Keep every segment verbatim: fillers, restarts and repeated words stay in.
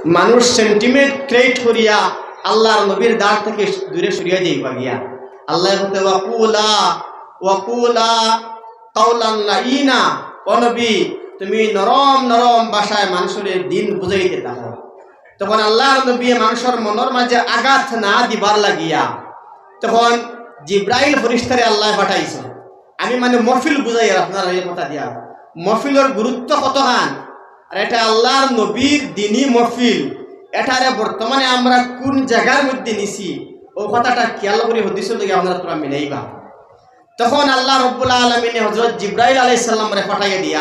মানুষ sentiment create করিয়া আল্লাহর নবীর দ্বার থেকে দূরে সরিয়া যাইবা গিয়া। আল্লাহ বলতে, "ওয়াকুলা, ওয়াকুলা কাউলান লাইনা।" ও নবী, তুমি নরম নরম ভাষায় মানুষের দিন বুঝাইতে থাকো। তখন আল্লাহর নবী মানুষের মনের মাঝে আঘাত না দিবার লাগিয়া তখন জিব্রাইল ফরিস্তারে আল্লাহ পাঠাইছে। আমি মানে মহফিল বুঝাই আর আপনারা এই কথা দিয়া, মহফিলর গুরুত্ব কতখান। আর এটা আল্লাহর নবীর দিনী মহফিল, এটারে বর্তমানে আমরা কোন জায়গার মধ্যে নিছি, ও কথাটা খেয়াল করি হদিসর লগে আপনারা তোরা মিলাইবা। তখন আল্লাহ রব্বুল আলমিনে হজরত জিব্রাইল আলাইহিস সালামরে পাঠাইয়া দিয়া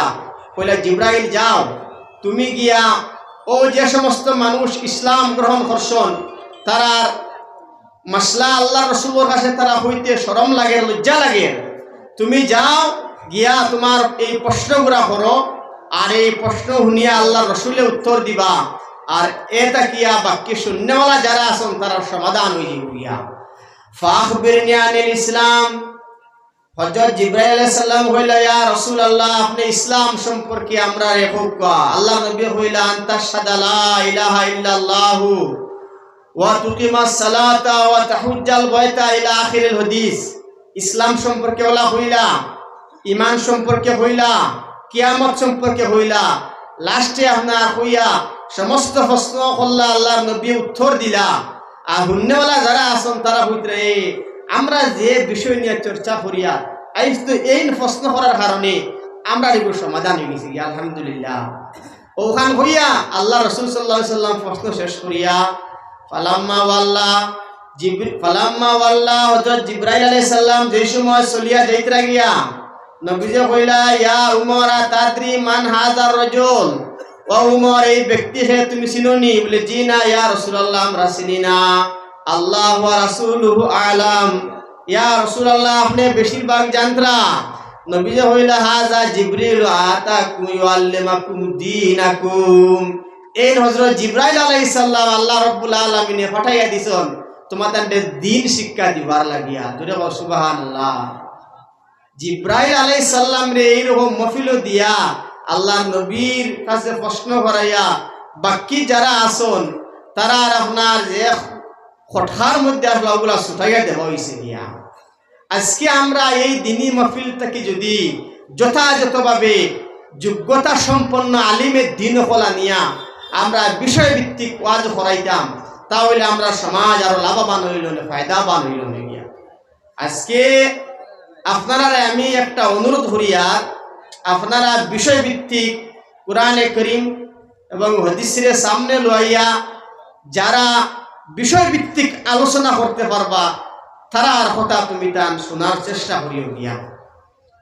কইলা, "জিব্রাইল যাও, তুমি গিয়া ও যে সমস্ত মানুষ ইসলাম গ্রহণ করছন, তারার মাসলা আল্লাহর রসুলর কাছে তারা হইতে শরম লাগে, লজ্জা লাগে, তুমি যাও গিয়া তোমার এই প্রশ্নগুলা করো, আর এই প্রশ্ন শুনিয়া আল্লাহর রসুলে উত্তর দিবা, আর এ থাকিয়া বাকি শুননেওয়ালা যারা আছেন তারার সমাধান হয়ে যাবে গিয়া।" ফাখবিরনি আনিল ইসলাম। হযরত জিব্রাইল আলাইহিস সালাম কইলা, "ইয়া রাসূলুল্লাহ, আপনি ইসলাম সম্পর্কে আমরারে কউক্কা।" আল্লাহর নবী কইলা, "আন তাশহাদা লা ইলাহা ইল্লাল্লাহু ওয়া তুকিমাস সালাতা ওয়া তাহুজ্জাল বাইতা ইলা আখিরিল হাদিস।" ইসলাম সম্পর্কে ওলা কইলা, ইমান সম্পর্কে কইলা, কিয়ামত সম্পর্কে কইলা, লাস্টে আপনার কইয়া সমস্ত প্রশ্ন করলা, আল্লাহর নবী উত্তর দিলা। আর হুননেওয়ালা যারা আছেন তারা কইতরা, "এ, আমরা যে বিষয় নিয়ে চর্চা করিয়ার, আইজ তো এই প্রশ্ন করার কারণে আমরা এগুলো সমাধান হয়ে গেছি।" আলহামদুলিল্লাহ। ওখান হইয়া আল্লাহ রসুল সাল্লাল্লাহু আলাইহি সাল্লাম প্রশ্ন শেষ করিয়া ফালাম্মা ওয়াল্লা জিবরি-, ফালাম্মা ওয়াল্লা, হযরত জিব্রাইল আলাইহিস সালাম যেই সময় চলিয়া যাইতরা গিয়া, নবীজি কইলা, "ইয়া উমর, আতাদরি মান হাযার রাজুল?" ও উমর, এই ব্যক্তিরে তুমি চিনো নি? বলে, "জি না, ইয়া রাসূলুল্লাহ, আমরা চিনি না।" "আল্লাহু ওয়া রাসূলুহু আ'লাম।" "ইয়া রাসূলুল্লাহ, আপনি বেশিরভাগ জানতরা।" নবীজি কইলা, "হাযা জিবরিল আতাকুম ইউআল্লিমাকুম দীনাকুম।" এই হযরত জিব্রাইল আলাইহিস সালাম আল্লাহ রাব্বুল আলামিনে পাঠাইয়া দিছন তোমার তানরে দিন শিক্ষা দিবার লাগিয়া। জোরে বল, সুবহানাল্লাহ। জিব্রাইল আলাইহিস সালামরে এইরকম মহফিল দিয়া আল্লাহর নবীর কাছে প্রশ্ন করাইয়া বাকি যারা আছন তারা আর আপনার যে খটকার মধ্যে আসলে ওগুলা ছুটাইয়া দেওয়া হইছে গিয়া। আজকে আমরা এই দিনী মহফিল থাকি যদি যথাযথভাবে যোগ্যতা সম্পন্ন আলিমে দিন অকল আনিয়া আমরা বিষয়ভিত্তিক ওয়াজ করাইতাম, তাহলে আমরা সমাজ আরো লাভবান হইল না, ফায়দাবান হইল না গিয়া। আজকে আপনারারে আমি একটা অনুরোধ করিয়ার, আপনারা বিষয়ভিত্তিক কোরআনে করিম এবং হাদিসরে সামনে লইয়া যারা বিষয়ভিত্তিক আলোচনা করতে পারবা, তারার কথা তুমি তান শোনার চেষ্টা করিও গিয়া।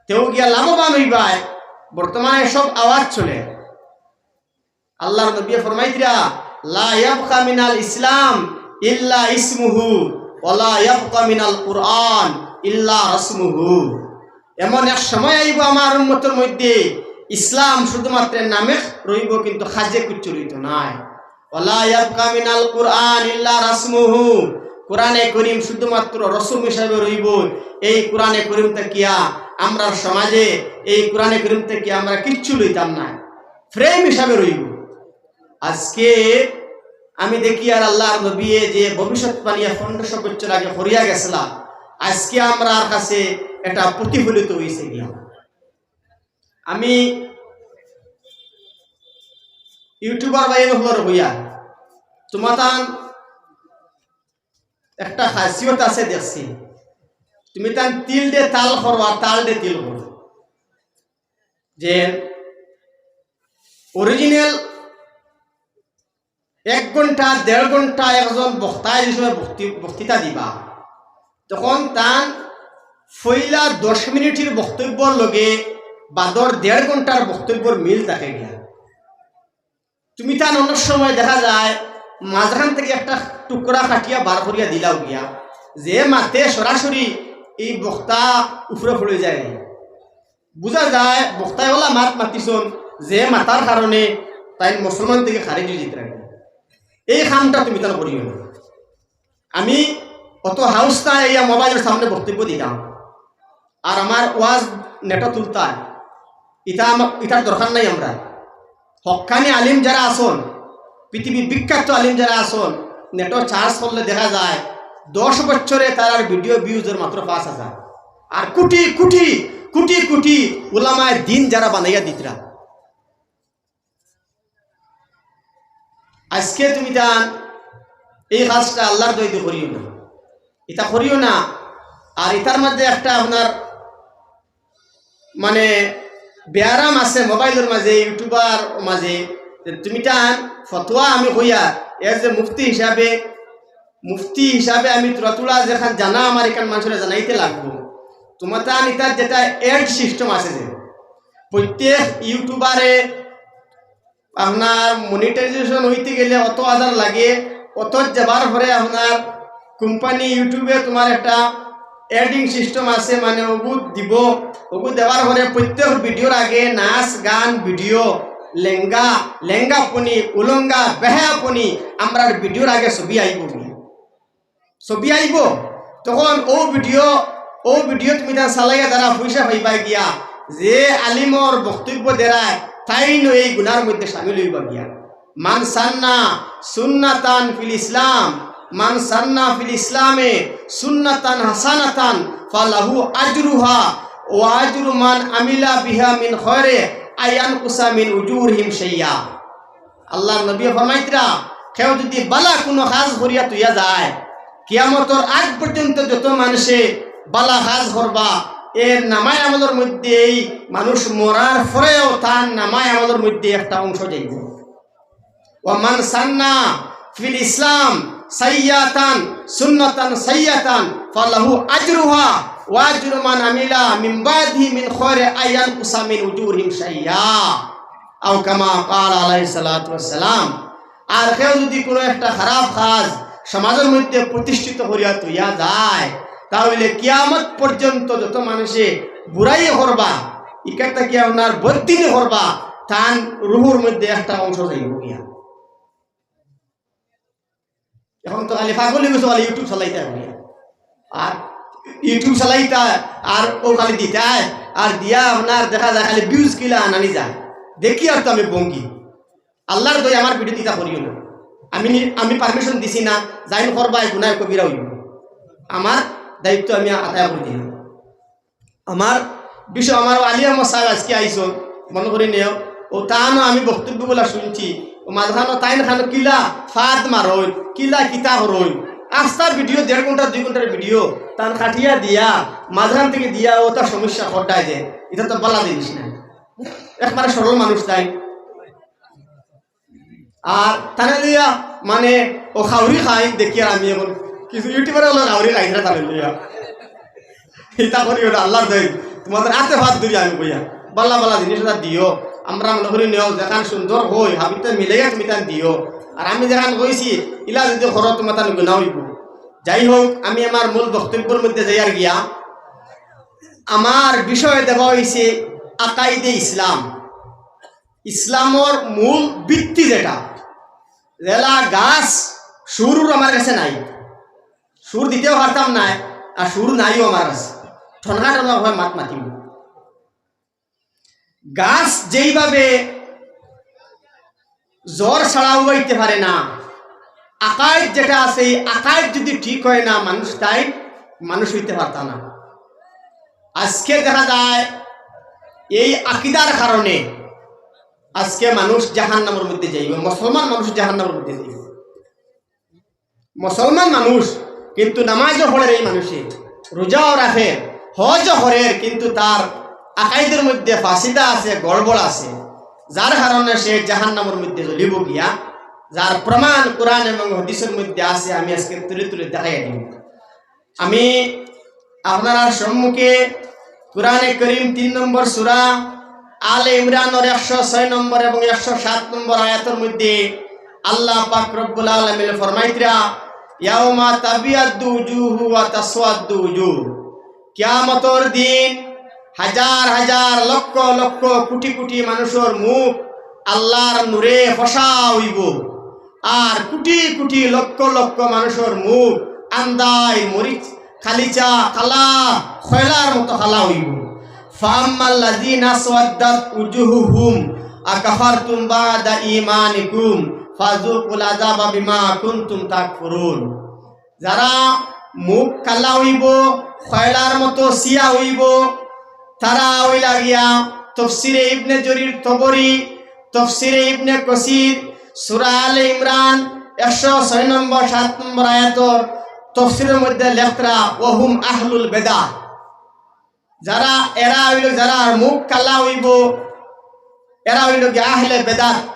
তেও গিয়া লাভবান হইবায়। বর্তমানে সব আওয়াজ চলে। আল্লাহর নবী ফরমাইতরা, "লা ইয়াবকা মিনাল ইসলাম ইল্লা ইসমুহু, ওয়া লা ইয়াবকা মিনাল কুরআন ইল্লা রাসমুহু।" এমন এক সময় আইব আমার উম্মতর মধ্যে ইসলাম শুধুমাত্র নামে রইব, কিন্তু কাজে কিচ্ছু রইত নাই। "ওয়া লা ইয়াবকা মিনাল কুরআন ইল্লা রাসমুহু।" কোরআনে করিম শুধুমাত্র রসম হিসাবে রইব। এই কোরআনে করিম থাকিয়া আমরার সমাজে, এই কোরআনে করিম থাকিয়া আমরা কিচ্ছু লইতাম না, ফ্রেম হিসাবে রইব। আজকে আমি দেখিয়ার আল্লাহর নবীয়ে যে ভবিষ্যৎবাণী পনেরোশো বছর আগে করিয়া গেছলা, আজকে আমরার কাছে এটা প্রতিফলিত হইছে গিয়া। আমি ইউটিউবার ভাই হলর হইয়া তোমাতান একটা খাসিয়ত আছে দেখছি, তুমি তান তিল দে তাল করো আর তাল দে তিল করো। যে অরিজিনাল এক ঘন্টা, দেড় ঘন্টা একজন বক্তায় যে সময় বক্তি-, বক্তৃতা দিবা, তখন তান পয়লা দশ মিনিটের বক্তব্যর লগে বাদর দেড় ঘন্টার বক্তব্যর মিল থাকে গিয়া। তুমি তান অনেক সময় দেখা যায় মাঝখান থেকে একটা টুকরা কাটিয়া বার করিয়া দিলাও গিয়া, যে মাতে সরাসরি এই বক্তা উপরে পড়ে যায়। বুঝা যায় বক্তায় ওলা মাত মাতিছন, যে মাতার কারণে তাইন মুসলমান থেকে খারিজ হয়ে যেতে লাগে। এই কামটা তুমি তান করিও না। আমি অত হাউস না ইয়া মোবাইলের সামনে বক্তব্য দিতাম, আর আমার ওয়াজ নেটা তুলতায়, ইটা আমা-, ইটার দরকার নাই। আমরা হক্কানি আলিম যারা আছন, পৃথিবীর বিখ্যাত আলিম যারা আছইন, নেটো search করলে দেখা যায় দশ বছরে তারার ভিডিও ভিউজর মাত্র পাঁচ হাজার। আর কোটি কোটি, কোটি কোটি উলামায়ে দিন যারা বানাইয়া দিতরা। আজকে তুমি তান এই কাজটা আল্লার দয়ায় করিও না, ইতা করিও না। আর ইতার মাঝে একটা আপনার মানে ব্যারাম আছে মোবাইলর মাঝে, ইউটিউবর মাঝে, যে তুমি তান ফতোয়া আমি কইয়ার, এর যে মুফতি হিসাবে, মুফতি হিসাবে আমি থুড়া থুড়া যেখান জানা আমার এখান মানষরে জানাইতে লাগবো। তোমার তান ইতার যেটা ad system আছে, যে প্রত্যেক ইউটিউবারে আপনার monetization অইতে গেলে অত হাজার লাগে, অত যাবার পরে আপনার কোম্পানি ইউটিউবে তোমার একটা adding system আছে, মানে ওগু দিব, ওগু দেওয়ার পরে প্রত্যেক ভিডিওর আগে নাচ, গান, ভিডিও, লেঙ্গা, লেঙ্গা পুনি, উলঙ্গা, বেহায়া পুনি, আমরার ভিডিওর আগে ছবি আইব। ছবি আইব, তখন ও ভিডিও, ও ভিডিও তুমি তান চালাইয়া যারা পয়সা পাইবা গিয়া, যে আলিমর বক্তব্য দেরায়, তাইন এই গুনার মধ্যে শামিল অইবা গিয়া। মান সান্না সুন্নাতান ফিল ইসলাম, মান সান্না ফিল ইসলামে সুন্নাতান হাসানাতান ফালাহু আজরুহা ওয়া আজরু মান আমিলা বিহা মিন খয়রে আয়ানকুসা মিন উজুরহিম শাইয়া। আল্লার নবী ফরমাইতরা, কেউ যদি বালা কুনু কাজ করিয়া থইয়া যায়, কিয়ামতর আগ পর্যন্ত যত মানষে বালা কাজ করবা, এর নামায় আমলর মধ্যে এই মানুষ মরার পরেও তার নামায় আমলর মধ্যে একটা অংশ যাইব। ওয়া মান সান্না ফিল ইসলাম সাইয়াতান সুন্নাতান সাইয়াতান ফালাহু আজরুহা ওয়া আজরু মান আমিলা মিন বাদিহি মিন খয়রে আয়ানকুসা মিন উজুরহিম শাইয়া। আও কামা ক্বালা আলাইহিস সালাতু ওয়াস সালাম। আর কেউ যদি কুনু একটা খারাপ কাজ সমাজর মধ্যে প্রতিষ্ঠিত করিয়া থইয়া যায়, তা অইলে কিয়ামত পর্যন্ত যত মানষে বুরাই করবা, ইকার থাকি আপনার বদদিনি করবা, তান রুহুর মধ্যে একটা অংশ যাইব গিয়া। এখন তো খালি পাগল অই গেছে, খালি YouTube চালাইতা অইয়া। আর YouTube চালাইতা, আর ও খালি দিতা, আর দিয়া আপনার দেখা যায় খালি views কিলা আনানি যায়। দেখি আর তো আমি ভঙ্গি। আল্লার দয়ায় আমার ভিডিও দিতা করিও না। আমি নি-, আমি permission দিছি না, যাইন করবায় গুনায় কবিরা অইব। আমার দায়িত্ব আমি আদায় করি দিলাম। আমার বিষয়, আমার আলী আহমদ সাহেব আজকে আইছইন, মনো করি নেও, ও তানও আমি বক্তব্যগুলা শুনছি, ও মাঝখানো তাইন খানো কিলা ফাদ মারইন, কিলা কিতা করইন, আস্তা ভিডিও দেড় ঘন্টা, দুই ঘন্টার ভিডিও, তান কাটিয়া দিয়া, মাঝখান থাকি দিয়া, ও তার সমস্যা খড্ডায় দেয়, ইতা তো বালা জিনিস না। একবারে সরল মানুষ তাইন। আর তানে লইয়া মানে ও খাউরি খাইন দেখি, আর আমি এখন কিছু YouTuber অকলে খাউরি খাইন না তানে লইয়া। ইতা করিও না, আল্লার দয়ায় তোমাদের আতে ফাদ ধরি আমি কইয়া, বালা বালা জিনিস ইতা দিও। আমরা মনো করি নেও যেখান সুন্দর অয়, হাবিতে মিলাইয়া তুমি তান দিও। আর আমি যেখান কইছি, ইলা যদি করো তোমার তান গুনা অইব। যাই হোক, আমি আমার মূল বক্তব্যর মধ্যে যাইয়ার গিয়া। আমার বিষয় দেওয়া অইছে আকাইদে ইসলাম। ইসলামর মূল ভিত্তি যেটা, যেলা গাছ, সুর আমার কাছে নাই, সুর দিতেও পারতাম নায়, আর সুর নাইও আমার কাছে, ঠনকা ঠনকা অয় মাত মাতিমু। গাছ যেইভাবে জড় ছাড়া উবাইতে পারে না, আকাইদ যেটা আছে, এই আকাইদ যদি ঠিক অয় না, মানুষ তাই মানুষ অইতে পারতা না। আজকে দেখা যায় এই আকিদার কারণে আজকে মানুষ জাহান্নামর মধ্যে যাইব, মুসলমান মানুষ জাহান্নামর মধ্যে যাইব। মুসলমান মানুষ, কিন্তু নামাজও পড়ের এই মানুষে, রোজাও রাখের, হজও করের, কিন্তু তার আকাইদের মধ্যে ফাসিদা আছে, গড়বড় আছে, যার কারণে সে জাহান্নামর মধ্যে জ্বলিব গিয়া, যার প্রমাণ কোরআন এবং হাদিসর মধ্যে আছে। আমি আজকে তুলে তুলে দেখাইয়া দিব। আমি আপনারার সম্মুখে কোরআনে করিম তিন নম্বর সূরা আলে ইমরানর একশো ছয় নম্বর এবং একশো সাত নম্বর আয়াতর মধ্যে আল্লাহ পাক রব্বুল আলামিন ফরমাইতরা, "ইয়াউমা তাবিয়াদ্দু উজুহু ওয়া তাসওয়াদ্দু উজুহ।" কিয়ামতর দিন হাজার হাজার, লক্ষ লক্ষ, কোটি কোটি মানুষর মুখ আল্লার নূরে ফসা অইব। আর কোটি কোটি লক্ষ লক্ষ মানুষর মুখ আন্দাই মরিচ খালিচা কালা, কয়লার মতো কালা অইব। ফাআম্মাল্লাযীনা আসওয়াদ্দাত উজুহুহুম আকাফারতুম বা'দা ঈমানিকুম ফাযুকুল আযাবা বিমা কুনতুম তাকফুরুন। যারা মুখ কালা অইবো, কয়লার মতো ছিয়া অইবো, তারা অইলা গিয়া তফসিরে ইবনে জরির তবরি, তফসিরে ইবনে কসির, সূরা আলে ইমরান একশো ছয় নম্বর, সাত নম্বর আয়াতর তফসিরর মধ্যে লেখরা, "ওয়া হুম আহলুল বেদাত।" যারা, এরা অইলো, যারার মুখ কালা অইবো, এরা অইলো গিয়া আহলে বেদাত।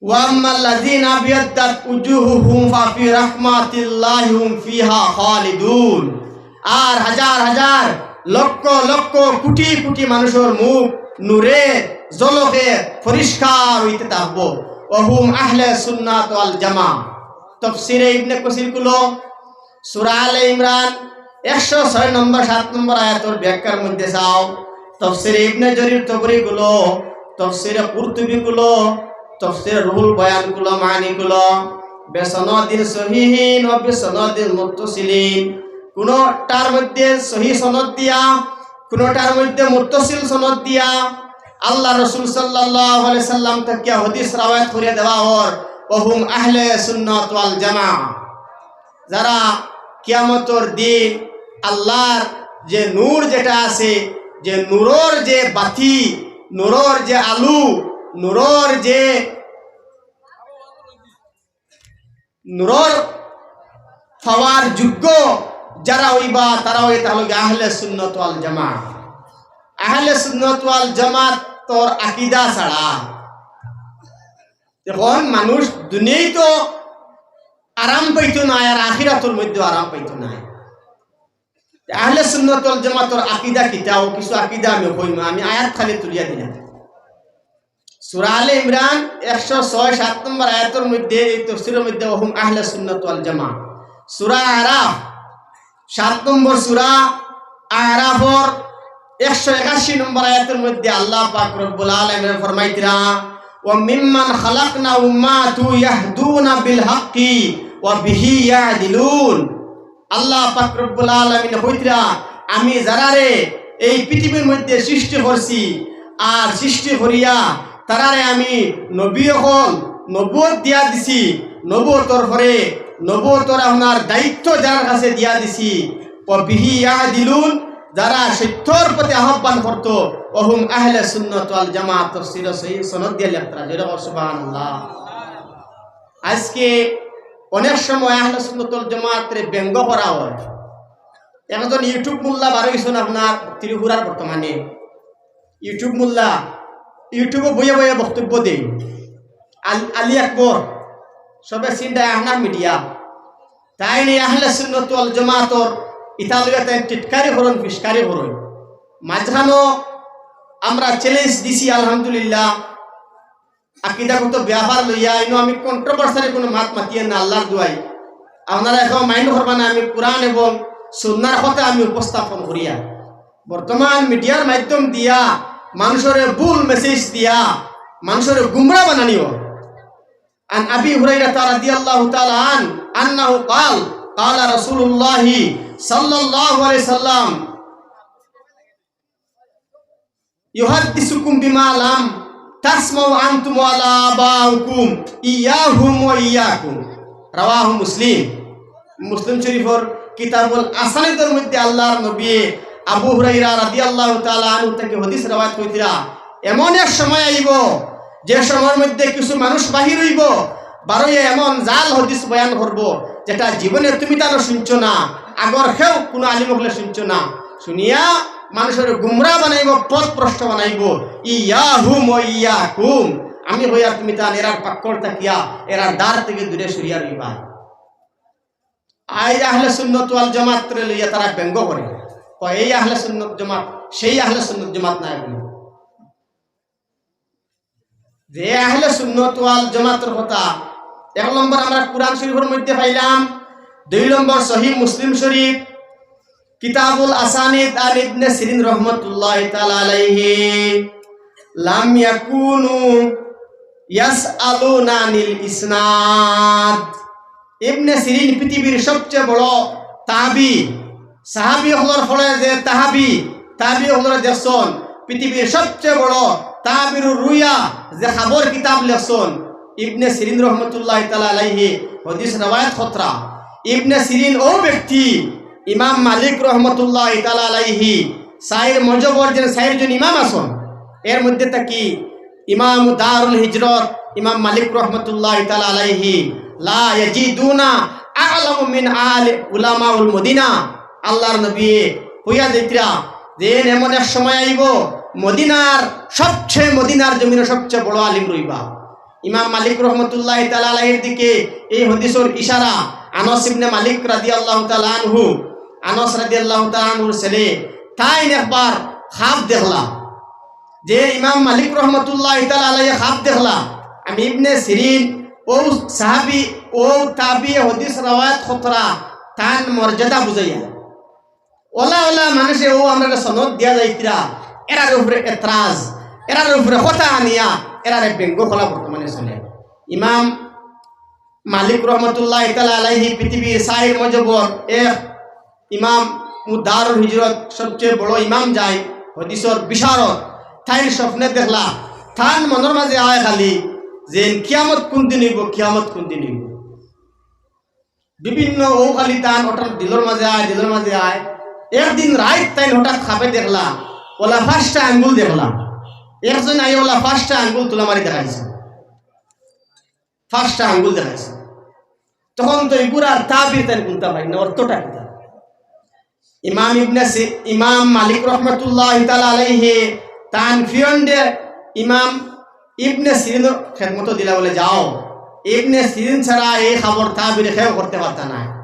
"ওয়া আম্মাল্লাযীনা আবিয়াদ্দাত উজুহুহুম ফাফি রাহমাতিল্লাহি হুম ফিহা খালিদুন।" আর হাজার হাজার, লক্ষ লক্ষ, কোটি কোটি মানুষর মুখ নূরে ঝলকে পরিষ্কার অইতে থাকবো। "ওয়া হুম আহলে সুন্নাত ওয়াল জামা।" তফসিরে ইবনে কসির খুলো, সূরা আলে ইমরান একশো ছয় নম্বর, সাত নম্বর আয়াতর ব্যাখ্যার মধ্যে চাও, তফসিরে ইবনে জরির তবরি খুলো, তফসিরে কুরতুবি খুলো, তফসিরে রুহুল বয়ান খুলো, মানি খুলো, বিসনাদিন সহিহিন ওয়া বিসনাদিন মুত্তাসিলিন, কোনোটার মধ্যে সহি সনদ দিয়া, কোনোটার মধ্যে মুত্তাসিল সনদ দিয়া আল্লাহ রাসূল সাল্লাল্লাহু আলাইহি সাল্লাম থাকিয়া হাদিস রাওয়ায়াত করিয়া দেওয়া অর, "ওয়া হুম আহলে সুন্নাত ওয়াল জামা।" যারা কিয়ামতর দিন আল্লাহর যে নূর যেটা আছে, যে নূরর যে বাতি, নূরর যে আলু, নূরর যে নূরর পাওয়ার যোগ্য যারা অইবা, তারা অইতা অইলো গিয়া আহলে সুন্নাত ওয়াল জামাত। আহলে সুন্নাত ওয়াল জামাতর আকিদা ছাড়া এখন মানুষ দুনিয়ায় তো আরাম পাইতো নায়, আর আখিরাতর মধ্যে আরাম পাইতো নায়। আহলে সুন্নাত ওয়াল জামাতর আকিদা কিতা? অউ কিছু আকিদা আমি কইমু, আমি আয়াত খালি তুলিয়া দিলাম। সূরা আলে ইমরান একশো ছয়, সাত নম্বর আয়াতর মধ্যে, এই তফসিরর মধ্যে, "ওয়া হুম আহলে সুন্নাত ওয়াল জামা।" সূরা আরাফ, সাত নম্বর সূরা আরাফর একশো একাশি নম্বর আয়াতর মধ্যে আল্লাহ পাক রব্বুল আলামিন ফরমাইতরা, "ওয়া মিম্মান খালাকনা উম্মাতু ইয়াহদুনা বিল হাক্কি ওয়া বিহি ইয়াদিলুন।" আল্লাহ পাক রব্বুল আলামিন কইতরা, "আমি যারারে এই পৃথিবীর মধ্যে সৃষ্টি করছি, আর সৃষ্টি করিয়া তারারে আমি নবী অকল, নবুয়ত দিয়া দিছি, নবুয়তর পরে নবুয়তর আপনার দায়িত্ব যারার কাছে দিয়া দিছি, ওয়া বিহি ইয়াদিলুন, যারা সত্যর পথে আহ্বান করতো, ওয়া হুম আহলে সুন্নাত ওয়াল জামাত।" তফসিরে সহি সনদ দিয়া লেখতরা, জোরে কও সুবহানাল্লাহ। আজকে অনেক সময় আহলে সুন্নাত ওয়াল জামাতরে ব্যঙ্গ করা অয়। একজন YouTube মোল্লা বার অইছইন আপনার ত্রিপুরার বর্তমানে। YouTube মোল্লা, YouTube-ও বইয়া বইয়া বক্তব্য দেইন। আল-, আলী আকবর, সবে চিনরা, আহনাফ মিডিয়া। তাইন এই আহলে সুন্নাত ওয়াল জামাতর ইতা লইয়া তাইন টিটকারি করইন, ফিসকারি করইন। মাঝখানো আমরা challenge দিছি, আলহামদুলিল্লাহ। আকিদাগত ব্যাপার লইয়া ইনো আমি controversial কোনো মাত মাতিয়ার না, আল্লাহর দোয়াই। আপনারা এখন mind করবা না, আমি কোরআন এবং সুন্নাহর কথা আমি উপস্থাপন করিয়ার। বর্তমান মিডিয়ার মাধ্যম দিয়া মানুষরে ভুল message দিয়া মানুষরে গুমরা বানানি অয়। عن أبي هريرة رضي الله تعالى عنه أنه قال، قال رسول الله صلى الله عليه وسلم، يحدثكم بما لم تسمعوا أنتم ولا آباؤكم، إياهم وإياكم. رواه مسلم. মুসলিম শরীফর কিতাবুল আসানিদর মধ্যে আল্লাহর নবী আবু হুরাইরা রাদিয়াল্লাহু তাআলা আনহু থাকি হাদিস রেওয়ায়াত কররা, এমন এক সময় আইবো যে সময়র মধ্যে কিছু মানুষ বাহির অইবো, বারইয়া এমন জাল হাদিস বয়ান করবো, যেটা জীবনে তুমি তানও শুনছো না, আগর কেউ কোনো আলিম অকলে শুনছো না। শুনিয়া মানুষরে গুমরা বানাইবো, পথভ্রষ্ট বানাইবো। ইয়াহুম ওয়া ইয়াকুম, আমি কইয়ার তুমি তান এরার পাক্কর থাকিয়া, এরার দ্বার থাকি দূরে সরিয়া রইবা। আইজ আহলে সুন্নত ওয়াল জামাতরে লইয়া তারা ব্যঙ্গ করে, কয়, "এই আহলে সুন্নত জামাত, সেই আহলে সুন্নত জামাত নায়" বুলি। যে আহলে সুন্নত ওয়াল জামাতর কথা, এক নম্বর আমরা কুরআন শরীফর মধ্যে পাইলাম, দুই নম্বর সহিহ মুসলিম শরীফ, কিতাবুল আসানিদ, আন ইবনে সিরিন রহমতুল্লাহি তাআলা আলাইহি, লাম ইয়াকুনু ইয়াসআলুনা আনিল ইসনাদ। ইবনে সিরিন পৃথিবীর সবচেয়ে বড় তাবি, সাহাবি অকলর পরে যে তাবি, তাবি অকলরে দেখছইন, পৃথিবীর সবচেয়ে বড় তাবিরুর রুইয়া যে খাবর কিতাব লেখছইন, ইবনে সিরিন রহমতুল্লাহি তাআলা আলাইহি হদিস রেওয়ায়াত করতরা। ইবনে সিরিন অউ ব্যক্তি ইমাম মালিক রহমতুল্লাহি তাআলা আলাইহি চাইর মজহবর যেন চাইরজন ইমাম আছইন, এর মধ্যে থাকি ইমাম দারুল হিজরত ইমাম মালিক রহমতুল্লাহি তাআলা আলাইহি, লা ইয়াজিদুনা আ'লামা মিন আ'লামি উলামাউল মদিনা। আল্লাহর নবীয়ে কইয়া যাইতরা যে এমন এক সময় আইবো, মদিনার সবচেয়ে, মদিনার জমিনো সবচেয়ে বড় আলিম রইবা। ইমাম মালিক রহমতুল্লাহি তাআলা আলাইহির দিকে এই হদিসর ইশারা। আনাস ইবনে মালিক রাদিয়াল্লাহু তাআলা আনহু, আনাস রাদিয়াল্লাহু তাআলা আনহুর ছেলে, তাইন একবার খাব দেখলা, যে ইমাম মালিক রহমতুল্লাহি তাআলা আলাইহি খাব দেখলা, আমি ইবনে সিরিন, অউ সাহাবী, অউ তাবিয়ে হদিস রেওয়ায়াত করতরা, তান মর্যাদা বুঝাইয়া। অলা অলা মানুষে অউ আমরারে সনদ দিয়া যাইতরা, এরার উপরে এতরাজ, এরার উপরে কথা আনিয়া, এরারে ব্যঙ্গ করা বর্তমানে চলে। ইমাম মালিক রহমতুল্লাহি তাআলা আলাইহি পৃথিবীর চাইর মজহবর এক ইমাম, দারুল হিজরত সবচেয়ে বড় ইমাম যাইন, হদিসর বিশারদ, তাইন স্বপ্নে দেখলা, তান মনর মাঝে আয় খালি যে কিয়ামত কুন দিন অইবো, কিয়ামত কুন দিন অইবো। বিভিন্ন অউ খালি তান হঠাৎ দিলর মাঝে আয়, দিলর মাঝে আয়। একদিন রাইত তাইন হঠাৎ খাবে দেখলা, অলা পাঁচটা আঙ্গুল দেখলা। একজন আইয়া অলা পাঁচটা আঙ্গুল তুলা মারি দেখাইছে, পাঁচটা আঙ্গুল দেখাইছে। তখন তো ইগুর আর তাবির তাইন কুনতা পাইন না, অর্থটা কিতা? ইমাম ইবনে সি-, ইমাম মালিক রহমতুল্লাহি তাআলা আলাইহি তান ফিয়ন্ডে ইমাম ইবনে সিরিনর খেদমতো দিলা, বলে, "যাও, ইবনে সিরিন ছাড়া এই খাবর তাবির কেউ করতে পারতা নায়।"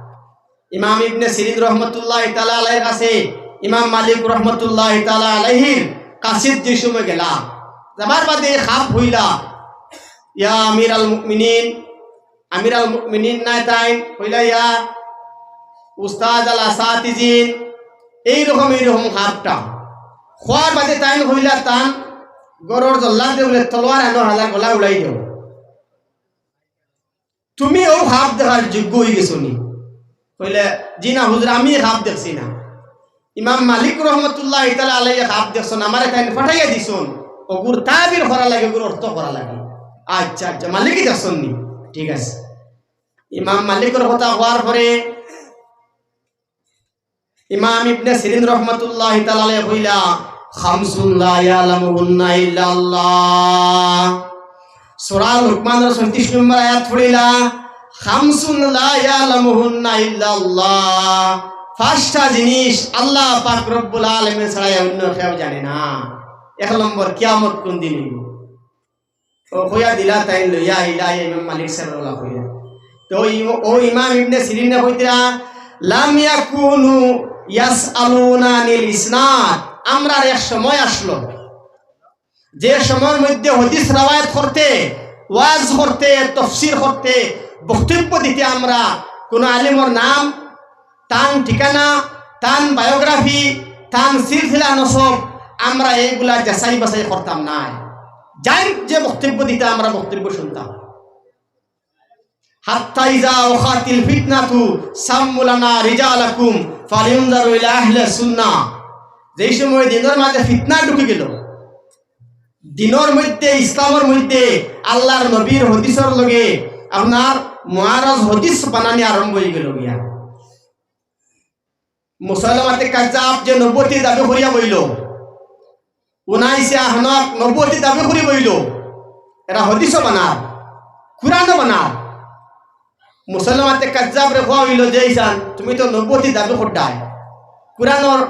ইমাম ইবনে সিরিন রহমতুল্লাহি তাআলা আলাইহির কাছে ইমাম মালিক রহমতুল্লাহি তাআলা আলাইহির কাছে যে সময় গেলা, যাবার বাদে এই খাব কইলা, "ইয়া আমিরাল মুমিনিন, আমিরাল মুমিনিন নায় তাইন, কইলা, ইয়া উস্তাদ আল আসাতিজিন", এইরকম, এইরকম খাবটা। কওয়ার বাদে তাইন কইলা, তান ঘরর জল্লাদরে বলে, "তলোয়ার আনো, হালার গলা উড়াই দেও। তুমি অউ খাব দেখার যোগ্য অইগেছো নি?" কইলে, "জি না হুজুর, আমি খাব দেখছি না।" ইমাম মালিক রহমতুল্লাহি তাআলা আলাইহি খাব দেখছইন, আমারে তাইন পাঠাইয়া দিছইন, অগুর তাবির করা লাগে, অগুর অর্থ করা লাগে। "আচ্ছা, আচ্ছা, মালিকে দেখছইন নি? ঠিক আছে।" ইমাম মালিকর কথা কওয়ার পরে ইমাম ইবনে সিরিন রহমতুল্লাহি তাআলা আলাইহি কইলা, "খামসুন লা ইয়ালামুহুন্না ইল্লাল্লাহ।" সূরা লুকমানর ছয়ত্রিশ নম্বর আয়াত পড়িলা, "খামসুন লা ইয়ালামুহুন্না ইল্লাল্লাহ।" পাঁচটা জিনিস আল্লাহ পাক রব্বুল আলামিন ছাড়া অন্য কেউ জানে না। এক নম্বর, কিয়ামত কুন দিন অইবো? অউ কইয়া দিলা তাইন লইয়া আইলা, ইমাম মালিক সাহেব ওলা কইলা। তো অউ ইম-, অউ ইমাম ইবনে সিরিনে কইতরা, "লাম ইয়াকুনু ইয়াসআলুনা আনিল ইসনাদ।" আমরার এক সময় আসলো, যে সময়র মধ্যে হদিস রেওয়ায়াত করতে, ওয়াজ করতে, তফসির করতে, বক্তব্য দিতে আমরা কুনু আলিমর নাম, তান ঠিকানা, তান বায়োগ্রাফি, তান সিলসিলা নসব, আমরা এইগুলা যাচাই বাছাই করতাম নায়। যাইর যে বক্তব্য দিতা, আমরা বক্তব্য শুনতাম। "হাত্তা ইজা ওয়াকাতিল ফিতনাতু সাম্মু লানা রিজালাকুম ফালিউনজারু ইলা আহলে সুন্নাহ।" যেই সময় দিনর মাঝে ফিতনা ঢুকি গেল, দিনর মধ্যে, ইসলামর মধ্যে আল্লাহর নবীর হদিসর লগে আপনার মুআরাজ হদিস বানানি আরম্ভ অই গেল গিয়া। মুসাইলামাতে কাজ্জাব যে নবুয়তি দাবি করিয়া বইল, উনাইসে আহনাফ নবুয়তি দাবি করি বইল, এরা হদিসও বানার, কুরআনও বানার। মুসাইলামাতে কাজ্জাবরে কওয়া অইল যে, "ইসান, তুমি তো নবুয়তি দাবি কররায়, কুরআনর,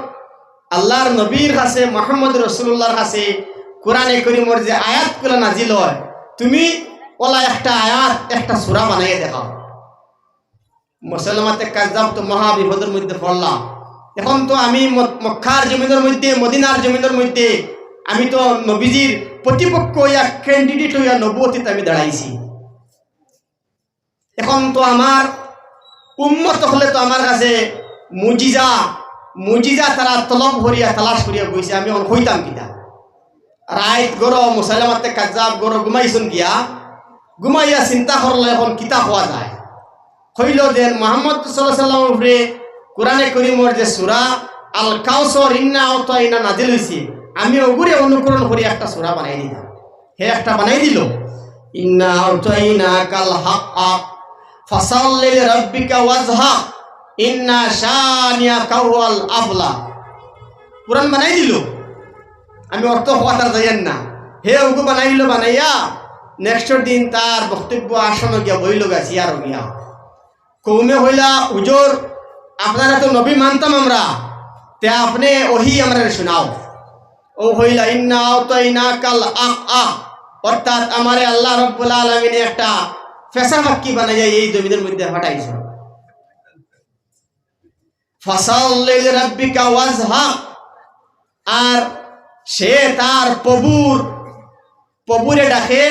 আল্লাহর নবীর কাছে, মুহাম্মদ রাসূলুল্লাহর কাছে কুরআনে করিমর যে আয়াতগুলা নাজিল অয়, তুমি ওলা একটা আয়াত, একটা সূরা বানাইয়া দেখাও।" মুসাইলামাতে কাজ্জাব তো মহা বিপদর মধ্যে পড়লা। এখন তো আমি ম-, মক্কার জমিনর মধ্যে, মদিনার জমিনর মধ্যে আমি তো নবীজির প্রতিপক্ষ অইয়া, ক্যান্ডিডেট অইয়া নবুয়তিত আমি দাঁড়াইছি। এখন তো আমার উম্মত অকলে তো আমার কাছে মুজিজা, মুজিজা তারা তলব করিয়া, তালাশ করিয়া বইছে, আমি এখন কইতাম কিতা? রাইত গরো মুসাইলামাতে কাজ্জাব গরো ঘুমাইছইন গিয়া, ঘুমাইয়া চিন্তা করলা এখন কিতা কওয়া যায়। কইল যে মুহাম্মদ সাল্লাল্লাহু আলাইহি ওয়াসাল্লামর উপরে কুরআনে করিমর যে সূরা আল কাউসার ইন্না আতাইনা নাজিল অইছে, আমি ওগুরে অনুকরণ করি একটা সূরা বানাই দিলাম। হে একটা বানাই দিল, "ইন্না আতাইনাকাল হাক্কা ফাসাল্লি লিরাব্বিকা ওয়াজহাক, ইন্না শানিয়াকা হুয়াল আবলা।" কোরআন বানাই দিল, আমি অর্থ কওয়াত আর যাইয়ার না। হে ওগু বানাইল, বানাইয়া নেক্সটর দিন তার বক্তব্য আসনো গিয়া বইল গা, চেয়ারো গিয়া। কওমে কইলা, "হুজুর, আপনারে তো নবী মানতাম আমরা, তে আপনে ওহি আমরারে শুনাও।" ও কইলা, "ইন্না আতাইনাকাল আক আক", অর্থাৎ আমারে আল্লাহ রাব্বুল আলামিনে একটা ফেসা পাখি বানাইয়া এই জমিনর মধ্যে পাঠাইছইন। "ফাসাল্লি লিরাব্বিকা ওয়াজহাক", আর সে তার প্রভুর, প্রভুরে ডাকে,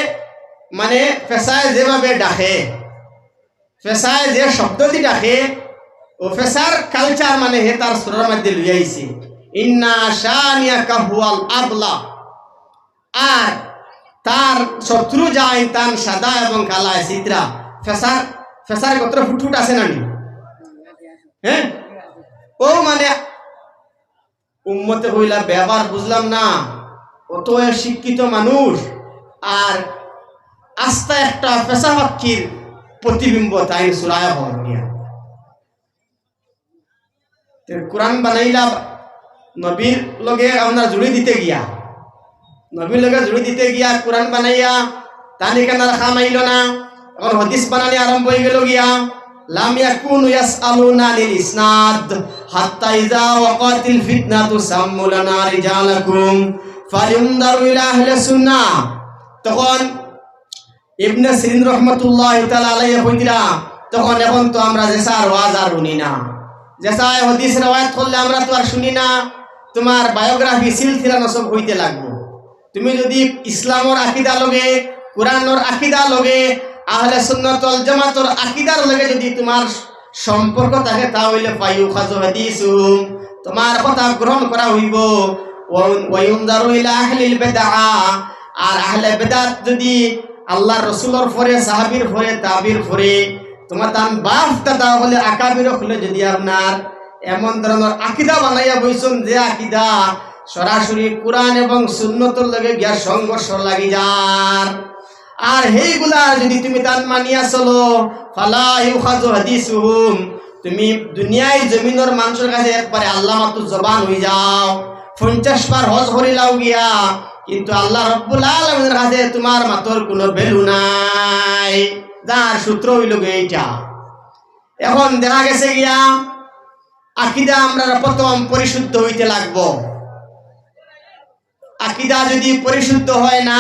মানে ফেসায় যেভাবে ডাকে, ফেসায় যে শব্দদি ডাকে, ও ফেসার কালচার মানে হে তার সূরার মধ্যে লইয়া আইছে, "ইন্না শানিয়াকা হুয়াল আবলা।" আর তার শত্রু যাইন তান সাদা এবং কালায় চিত্রা, ফেসার, ফেসার গোত্র ফুটফুট আছে না নি? হ্যাঁ, ও মানে উম্মতে কইলা, "ব্যাপার বুঝলাম না, অত শিক্ষিত মানুষ আর আস্তা একটা ফেসা পাখির প্রতিবিম্ব তাইন সূরায় হওয়ার গিয়া।" তে কোরআন বানাইলা নবীর লগে আপনার জুড়ি দিতে গিয়া, নবীর লগে জুড়ি দিতে গিয়া কোরআন বানাইয়া তান ইখান আর কাম আইল না। এখন হাদিস বানানি আরম্ভ অই গেল গিয়া, "লাম ইয়াকুনু ইয়াসআলুনা আনিল ইসনাদ হাত্তা ইযা ওয়াকাতিল ফিতনাতু সাম্মু লানা রিজালাকুম ফালিউনযারু ইলা আহলি সুন্নাহ।" তখন ইবনে সিরিন রহমতুল্লাহি তাআলা আলাইহি কইতরা, "তখন এখন তো আমরা যেসার ওয়াজ আর হুনি না, যেসায় হাদিস রেওয়ায়াত করলে আমরা তো আর হুনি না, তুমার বায়োগ্রাফি সিলসিলা নসব অইতে লাগবো। তুমি যুদি ইসলামর আকিদা লগে, কোরআনর আকিদা লগে, আহলে সুন্নাত ওয়াল জামাতর আকিদার লগে যুদি তুমার সম্পর্ক থাকে, তা অইলে ফায়ুখাযু হাদিসুহুম, তুমার কথা গ্রহণ করা অইবো। ওয়া-, ওয়ায়ুনযারু ইলা আহলিল বিদআ, আর আহলে বিদআত যুদি আল্লাহর রসুলর পরে, সাহাবীর পরে, তাবির পরে, তুমার তান বাপ দাদা অকলে আকাবির অকলে যুদি আপনার এমন ধরনর আকিদা বানাইয়া বইছইন, যে আকিদা সরাসরি কোরআন এবং সুন্নতর লগে গিয়া সংঘর্ষ লাগি যার, আর হেইগুলা যুদি তুমি তান মানিয়া চলো, ফালা ইউখাযু হাদিসুহুম, তুমি দুনিয়ার জমিনর মানষর কাছে একবারে আল্লাহ মাতুর জবান অই যাও, পঞ্চাশ বার হজ করিলাও গিয়া, কিন্তু আল্লাহ রব্বুল আলামিনর কাছে তুমার মাতর কুনু ভ্যালু নাই। যার সূত্র অইলো গি এইটা। এখন দেখা গেছে গিয়া আকিদা আমরার প্রথম পরিশুদ্ধ অইতে লাগবো। আকিদা যুদি পরিশুদ্ধ হয় না,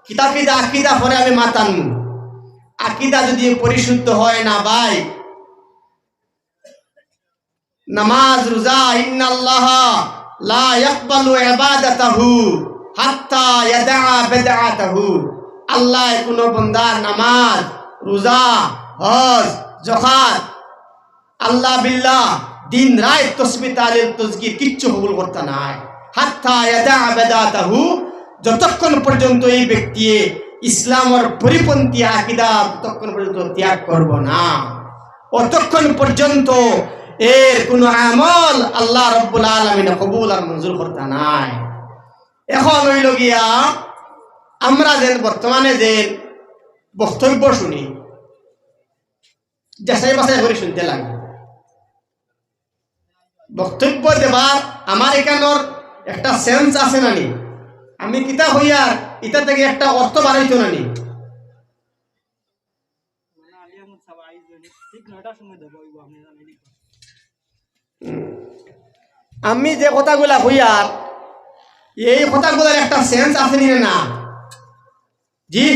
কিতাব কিতা আকিদা পরে আমি মাতামু। আকিদা যুদি পরিশুদ্ধ হয় না ভাই, নামাজ, রোজা, ইন্নাল্লাহা লা ইয়াকবালু ইবাদাতাহু হাত্তা ইয়াদাআ বিদআতাহু। আল্লায় কুনু বন্দার নামাজ, রোজা, হজ, যাকাত, আল্লাহ বিল্লাহ, দিন রাইত তসবিহ, তাহলিল, তজকির কিচ্ছু কবুল করতা নায়। হাত্তা ইয়াদাআ বিদআতাহু, যতক্ষণ পর্যন্ত এই ব্যক্তি ইসলামর পরিপন্থী আকিদা ততক্ষণ পর্যন্ত ত্যাগ করবো না, অতক্ষণ পর্যন্ত এর কুনু আমল আল্লাহ রব্বুল আলামিনে কবুল আর মঞ্জুর করতা নায়। এখন অইলো গিয়া আমরা যেন বর্তমানে যে বক্তব্য হুনি, যাচাই বাছাই করি হুনতে লাগে। বক্তব্য দেবার আমার ইখানর একটা সেন্স আছে না নি? আমি কিতা কইয়ার, ইটা থাকি একটা অর্থ বারইতো না নি? আমি যে কথাগুলা কইয়ার, এই কথাগুলার একটা সেন্স আছে নি না? জি,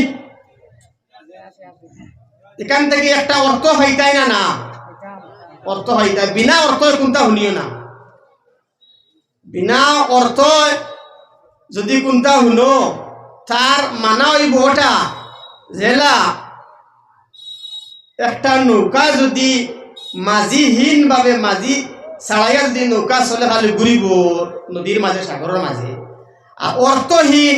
ইখান থাকি একটা অর্থ পাইতায় না, না? অর্থ পাইতায়, বিনা অর্থ কুনতা হুনিও না। বিনা অর্থ যুদি কুনতা হুনো, তার মানা অইবো অটা যেলা একটা নৌকা যুদি মাঝিহীন ভাবে, মাঝি ছাড়াইয়া যুদি নৌকা চলে, খালি ঘুরিবো নদীর মাঝে, সাগরর মাঝে, আর অর্থহীন,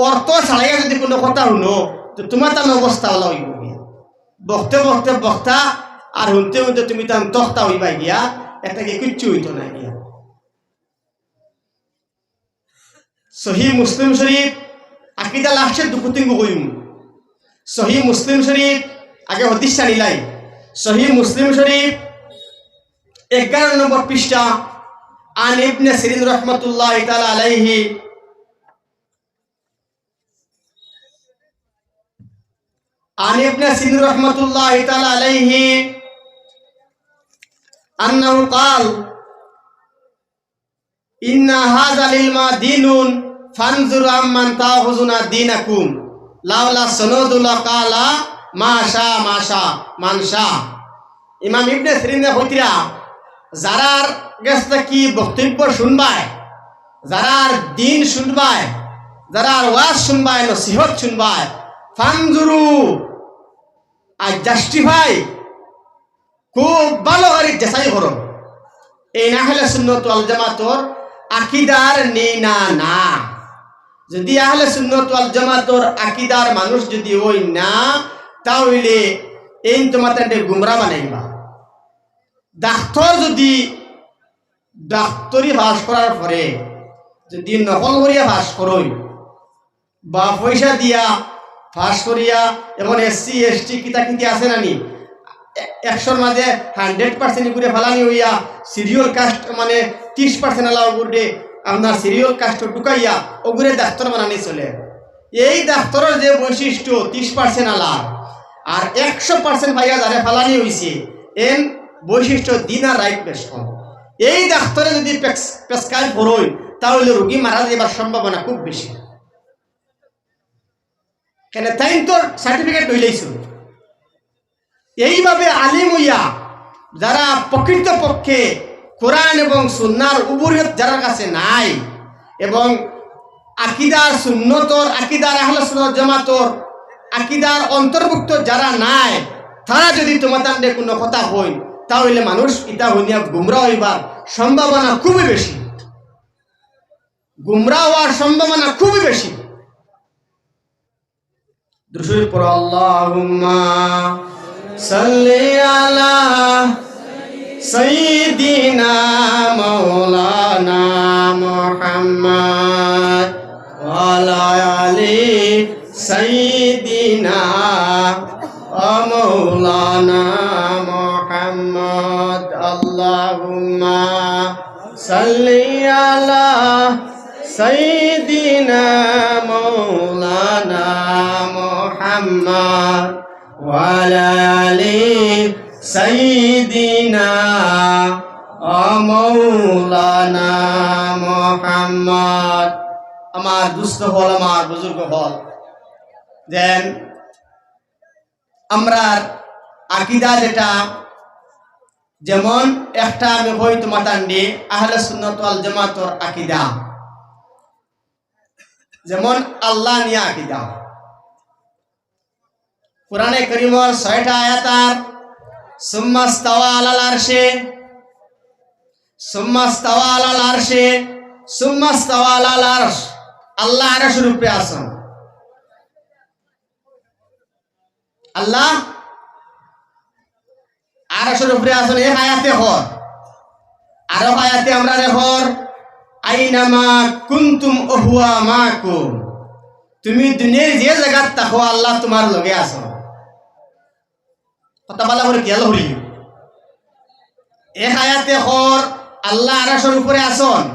অর্থ ছাড়াইয়া যুদি কুনু কথা হুনো, তে তুমার তান অবস্থা অলা অইবো গিয়া। বকতে বকতে বক্তা, আর হুনতে হুনতে তুমি তান তক্তা অইবায় গিয়া, এর থাকি কিচ্ছু অইতো নায় গিয়া। সহি মুসলিম শরীফ, আকিদা লাস্টে দুকুতিঙ্গু কইমু। সহি মুসলিম শরীফ, আগে হাদিস আনিলাই। সহি মুসলিম শরীফ, এগারো নম্বর পৃষ্ঠা, আন ইবনে সিরিন রহমতুল্লাহ তাআলা আলাইহি, আন ইবনে সিরিন রহমতুল্লাহ তাআলা আলাইহি, আন্নাহু ক্বাল, ইন্না হাযাল ইলমা দীনুন, ফানজুরু আম্মান তাখুযুনা দীনাকুম। লাউলা সনদু লাকালা মা শা, মা শা, মান শা। ইমাম ইবনে সিরিনে কইতরা, যারার গেছ থাকি বক্তব্য শুনবায়, যারার দীন শুনবায়, যারার ওয়াজ শুনবায়, নসিহত শুনবায়, ফানজুরু, আর জাস্টিফাই, খুব ভালা করি যাচাই করো। এইন আহলে সুন্নত ওয়াল জামাতর আকিদার নি না না। যুদি আহলে সুন্নত ওয়াল জামাতর আকিদার মানুষ যুদি অইন না, তা অইলে এইন তুমাতানরে গুমরা বানাইবা। ডাক্তর যুদি ডাক্তরি পাশ করার পরে যুদি নকল করিয়া পাশ করইন, বা পয়সা দিয়া পাশ করিয়া, এখন এসসি, এসটি কিতা কিতি আছে না নি, এ-, একশোর মাঝে হান্ড্রেড পার্সেন্ট ইগুরে ফালানি অইয়া সিরিয়াল কাস্ট, মানে, ত্রিশ পার্সেন্ট আলা অগুরে আপনার সিরিয়াল কাস্ট ঢুকাইয়া অগুরে ডাক্তর বানানি চলে। এই ডাক্তরর যে বৈশিষ্ট্য ত্রিশ পার্সেন্ট আলা আর একশো পার্সেন্ট পাইয়া যারে ফালানি অইছে, এইন বৈশিষ্ট্য দিন আর রাইত বেশ কম। এই ডাক্তরে যুদি প্রেস-, প্রেসক্রাইব করইন, তা অইলে রুগী মারা যাইবার সম্ভাবনা খুব বেশি। কেনে তাইন তো সার্টিফিকেট লইলাইছইন। এইভাবে আলিম অইয়া যারা প্রকৃতপক্ষে কোরআন এবং সুন্নাহর উবুরিয়ত যারার কাছে নাই এবং আকিদার সুন্নতর, আকিদার আহলে সুন্নাত জামাতর আকিদার অন্তর্ভুক্ত যারা নাই, তারা যুদি তুমাতানরে কুনু কথা কইন, তা অইলে মানুষ ইতা হুনিয়া গুমরা অইবার সম্ভাবনা খুবই বেশি। গুমরা অওয়ার সম্ভাবনা খুবই বেশি। দুরুদ শরিফ পড়ো, আল্লাহুম্মা সাল্লি আলা সাইয়্যিদিনা মাওলানা মুহাম্মদ ওয়া আলা আলি সাইয়্যিদিনা ওয়া মাওলানা মুহাম্মদ। আল্লাহুম্মা সাল্লি আলা সাইয়্যিদিনা মাওলানা মুহাম্মদ ওয়া আলা আলি সাইয়্যিদিনা ওয়া মাওলানা মুহাম্মদ। আমার দুস্ত অকল, আমার বুজুর্গ অকল, যেন আমরার আকিদা যেটা, যেমন একটা আমি কই তুমাতানরে, আহলে সুন্নাত ওয়াল জামাতর আকিদা, যেমন আল্লাহ নিয়া আকিদা। কোরআনে করিমর ছয়টা আয়াত আর, সুম্মাস্তাওয়া আলাল আরশে, সুম্মাস্তাওয়া আলাল আরশে, সুম্মাস্তাওয়া আলাল আরশ, আল্লাহ আরশর উপরে আছইন। আল্লাহ আরশর উপরে আছইন, এক আয়াতে কর। আরো আয়াতে আমরারে কর, "আইনামা কুনতুম ওয়া হুয়া মাআকুম।" তুমি দুনিয়ার যে জাগাত থাকো, আল্লাহ তুমার লগে আছইন। কথা ভালা করি খিয়াল করি। এক আয়াতে কর, আল্লাহ আরশর উপরে আছইন।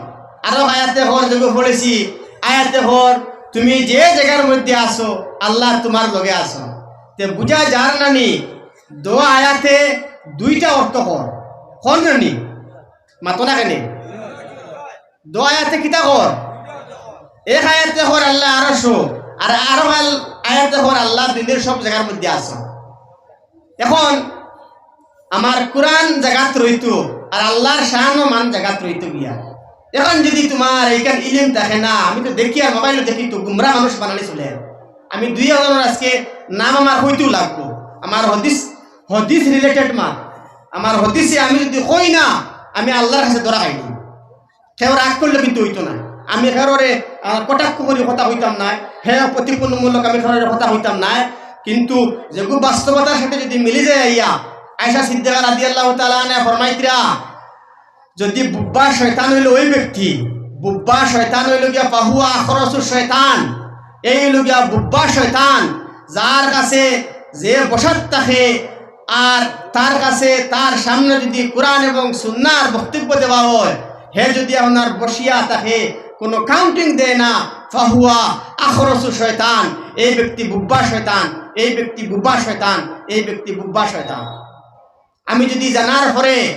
আরো আয়াতে কর, যেগু পড়ছি, আয়াতে কর, তুমি যে জাগার মধ্যে আছো, আল্লাহ তুমার লগে আছইন। তে বুঝা যার না নি, দো আয়াতে দুইটা অর্থ কর। কর না নি? মাতো না কেনে? দো আয়াতে কিতা কর? এক আয়াতে কর আল্লাহ আরশো, আর আরো আল-, আয়াতে কর আল্লাহ দুনিয়ার সব জাগার মধ্যে আছইন। এখন আমার কোরআন জাগাত রইতো, আর আল্লাহর শান ও মান জাগাত রইতো গিয়া। এখন যুদি তুমার এইখান ইলিম থাকে না, আমি তো দেখি আর মোবাইলো দেখি তো গুমরা মানুষ বানানি চলে। আমি দুই একজনর আজকে নাম আমার কইতেও লাগবো, আমার হাদিস, হাদিস রিলেটেড মাত, আমার হাদিসে আমি যুদি কই না, আমি আল্লাহর কাছে ধরা খাইনি। কেউ রাগ করলে কিন্তু অইতো না। আমি কারোরে, আহ, কটাক্ষ করি কথা কইতাম নায়, হে প্রতিপন্নমূলক আমি কারোরে কথা কইতাম নায়। কিন্তু যেগু বাস্তবতার সাথে যুদি মিলি যায় আইয়া, আয়েশা সিদ্দিকা রাদিয়াল্লাহু তাআলা আনহা ফরমাইতরা, যুদি বুব্বা শয়তান অইলো ওই ব্যক্তি, বুব্বা শয়তান অইল গিয়া ফাহুয়া আখরসু শয়তান। এই অইল গিয়া বুব্বা শয়তান, যার কাছে যে বসাত থাকে আর তার কাছে, তার সামনে যদি কোরআন এবং সুন্নাহর বক্তব্য দেওয়া হয়, হে যদি আপনার বসিয়া থাকে, কোনো কাউন্টিং দেয় না, ফাহুয়া আখরসু শয়তান, এই ব্যক্তি বুব্বা শয়তান, এই ব্যক্তি বুব্বা শয়তান, এই ব্যক্তি বুব্বা শয়তান। আমি যদি জানার পরে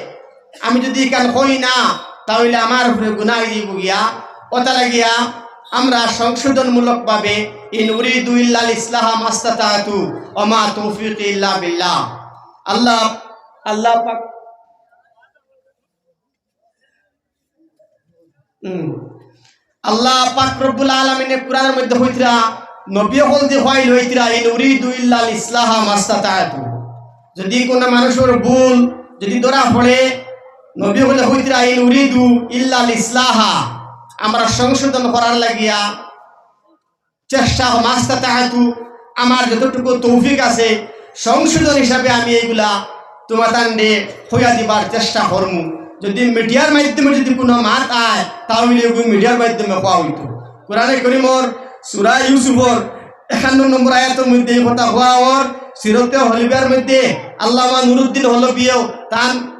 আমি যদি ইখান কই না, তা অইলে আমার উপরে গুনাহ অইযিবো গিয়া। অতা লাগিয়া আমরা সংশোধনমূলকভাবে, ইন উরিদু ইল্লাল ইসলাহা মাস্তাতাতু ওয়া মা তৌফিকি ইল্লা বিল্লাহ। আল্লাহ, আল্লাহ পাক, হুম। আল্লাহ পাক রব্বুল আলামিনে কোরআনর মধ্যে কইতরা, নবী অকল দি কইল কইতরা, "ইন উরিদু ইল্লাল ইসলাহা মাস্তাতাতু।" যদি কোনো মানুষর ভুল যদি ধরা পড়ে, নবী অকলে কইতরা, "ইন উরিদু ইল্লাল ইসলাহা", আমরা সংশোধন করার লাগিয়া চেষ্টা, মাস্তাতাতু, আমার যতটুকু তৌফিক আছে, সংশোধন হিসাবে আমি এইগুলা তুমাতানরে কইয়া দিবার চেষ্টা করমু। যদি মিডিয়ার মাধ্যমে যদি কোনো মাত আয়, তা অইলে ওগু মিডিয়ার মাধ্যমে কওয়া অইতো। কোরআনে করিমর সূরা ইউসুফর একান্ন নম্বর আয়াতর মধ্যে এই কথা কওয়া অর। সিরতে হলবিয়ার মধ্যে আল্লামা নুরুদ্দিন হলবিয়েও তান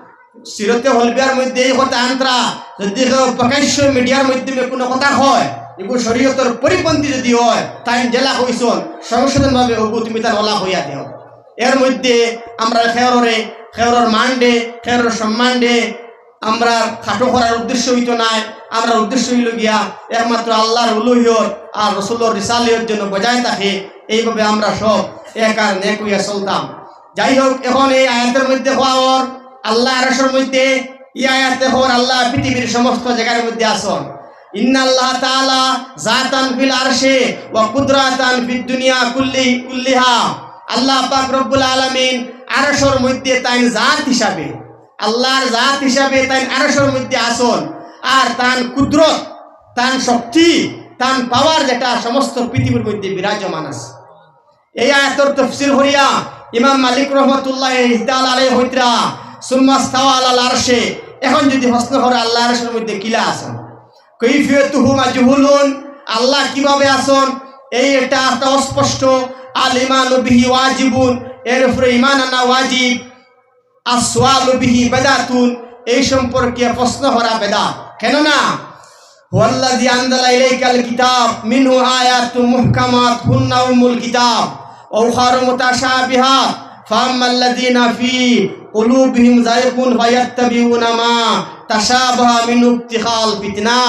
সিরতে হলবিয়ার মধ্যে এই কথা আনতরা, যদি কেউ প্রকাশ্য মিডিয়ার মাধ্যমে কোনো কথা কয়, এগু শরীয়তর পরিপন্থী যদি হয়, তাইন যেলা কইছন, সংশোধনভাবে ওগু তুমিতান অলা কইয়া দেও। এর মধ্যে আমরার খেয়ররে, খেয়রর মানরে, খেয়রর সম্মানরে আমরা খাটো করার উদ্দেশ্য অইতো নায়। আমরার উদ্দেশ্য অইল গিয়া একমাত্র আল্লাহর উলুহিয়ত আর রসুলর রিসালতর জন্য বজায় থাকে, এইভাবে আমরা সব এক আর নেক অইয়া চলতাম। যাই হোক, এখন এই আয়াতর মধ্যে কওয়া অর আল্লাহ আরশর মধ্যে, এই আয়াতে কওয়া অর আল্লাহ পৃথিবীর সমস্ত জাগার মধ্যে আছন। ইন্নাল্লাহ তাআলা জাতান ফিল আরশে ওয়া কুদরাতান ফিদ দুনিয়া কুল্লি, কুল্লিহা। আল্লাহ পাক রব্বুল আলামিন আরশর মধ্যে তাইন জাত হিসাবে, আল্লাহর জাত হিসাবে তাইন আরশর মধ্যে আছন, আর তান কুদরত, তান শক্তি, তান পাওয়ার যেটা সমস্ত পৃথিবীর মধ্যে বিরাজমান আছে। এই আয়াতর তফসির করিয়া ইমাম মালিক রহমতুল্লাহ তাআলা আলাইহি কইতরা, "সুম্মা ইস্তাওয়া আলাল আরশে।" এখন যদি প্রশ্ন করে আল্লাহ আরশের মধ্যে কিলা আছন, কাইফিয়াতুহু মাজহুলুন, আল্লাহ কিভাবে আছন, এই এটা একটা অস্পষ্ট। আল ইমানু বিহি ওয়াজিবুন, এর উপরে ইমান আনা ওয়াজিব। আসওয়ালু বিহি বেদাতুন, এই সম্পর্কে প্রশ্ন করা বেদাত। কেননা, হুয়াল্লাযী আনজালা ইলাইকাল কিতাব মিনহু আয়াতুম মুহকামাত হুন্না উম্মুল কিতাব ওয়া উখারু মুতাশাবিহাত, ফাআম্মাল্লাযীনা ফী কুলুবিহিম যায়গুন ফায়াত্তাবিউনা মা তাশাবাহা মিনহু ইবতিগাআল ফিতনা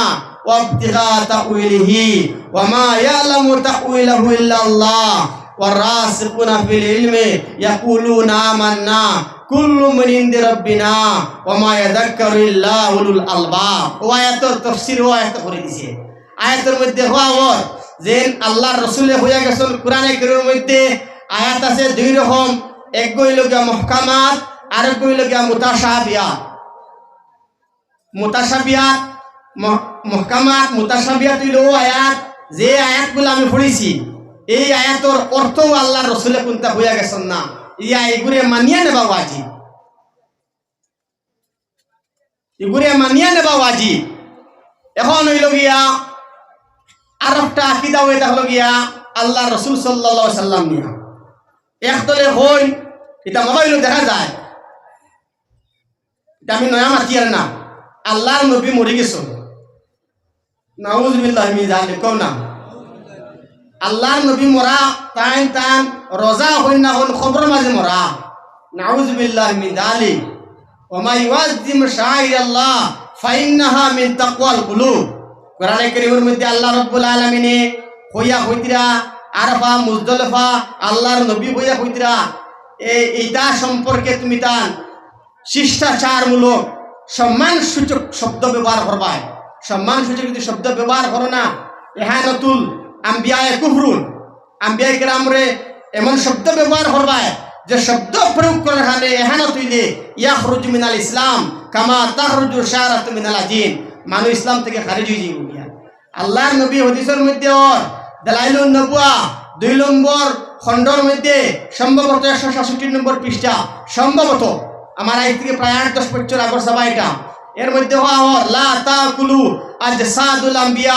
ওয়া ইবতিগা তাউইলিহি ওয়া মা ইয়ালামু তাউইলাহু ইল্লাল্লাহ ওয়ার রাসিখুনা ফিল ইলমি ইয়াকুলুনা আমান্না কুল্লুম মিন ইনদি রাব্বিনা ওয়া মা ইয়াযাক্কারু ইল্লা উলুল আলবাব। ও আয়াতর তফসির ও আয়াত করি দিছে। আয়াতর মধ্যে কওয়া অর যে আল্লাহর রসুলে কইয়া গেছন, কোরআনে কারীমের মধ্যে আয়াত আছে দুই রকম, এক অইল গিয়া মুহকামাত, আর এক অইল গিয়া মুতাশাবিহাত। মুতাশাবিহাত, মহ-, মুহকামাত, মুতাশাবিহাত অইল ও আয়াত, যে আয়াতগুলা আমি পড়ছি, এই আয়াতর অর্থ আল্লাহর রসুলে কুনটা কইয়া গেছন না, ইয়া ইগুরে মানিয়া নেওয়া ওয়াজিব। ইগুরে মানিয়া নেওয়া ওয়াজিব। এখন অইল গিয়া আর একটা আকিদা অইয়া থাকলো গিয়া আল্লাহর রসুল সাল্লাল্লাহু আলাইহি ওয়াসাল্লাম নিয়া। এক দলে কইন, ইটা মোবাইলো দেখা যায়, ইটা আমি নয়া মাতিয়ার না, আল্লাহর নবী মরি গেছন। নাউজুবিল্লাহি মিন যালিক, কও না। আল্লাহর নবী মরা, তাইন তান রওজা অইন না অইন কবরর মাঝে মরা। নাউজুবিল্লাহি মিন যালিক। ওয়া মান ইউআজ্জিম শাআইরাল্লাহ ফাইন্নাহা মিন তাকওয়াল কুলুব। কোরআনে কারীমের মধ্যে আল্লাহ রাব্বুল আলামিনে কইয়া কইতরা, আরাফা, মুজদালিফা, আল্লাহর নবী কইয়া কইতরা, এ-, ইটা সম্পর্কে তুমিতান শিষ্টাচারমূলক, সম্মানসূচক শব্দ ব্যবহার করবায়। সম্মানসূচক যদি শব্দ ব্যবহার করো না, এহানাতুল আম্বিয়ায়ে কুফরুন, আম্বিয়ায়ে কেরামরে এমন শব্দ ব্যবহার করবায় যে শব্দ প্রয়োগ করার কারণে এহানাত অইলে ইয়াখরুজু মিনাল ইসলাম কামা তাখরুজু শারাতু মিনাল আজিন, মানুষ ইসলাম থেকে খারিজ অইযিবো গিয়া। আল্লাহর নবী হাদিসর মধ্যে অর দালাইলুন নবুয়া দুই নম্বর খণ্ডর মধ্যে সম্ভবত একশো সাতষট্টি নম্বর পৃষ্ঠা, সম্ভবত আমার আইজ থেকে প্রায় আট দশ বছর আগর সভা ইটা। এর মধ্যে কওয়া অর, "লা তাকুলু আজসাদুল আম্বিয়া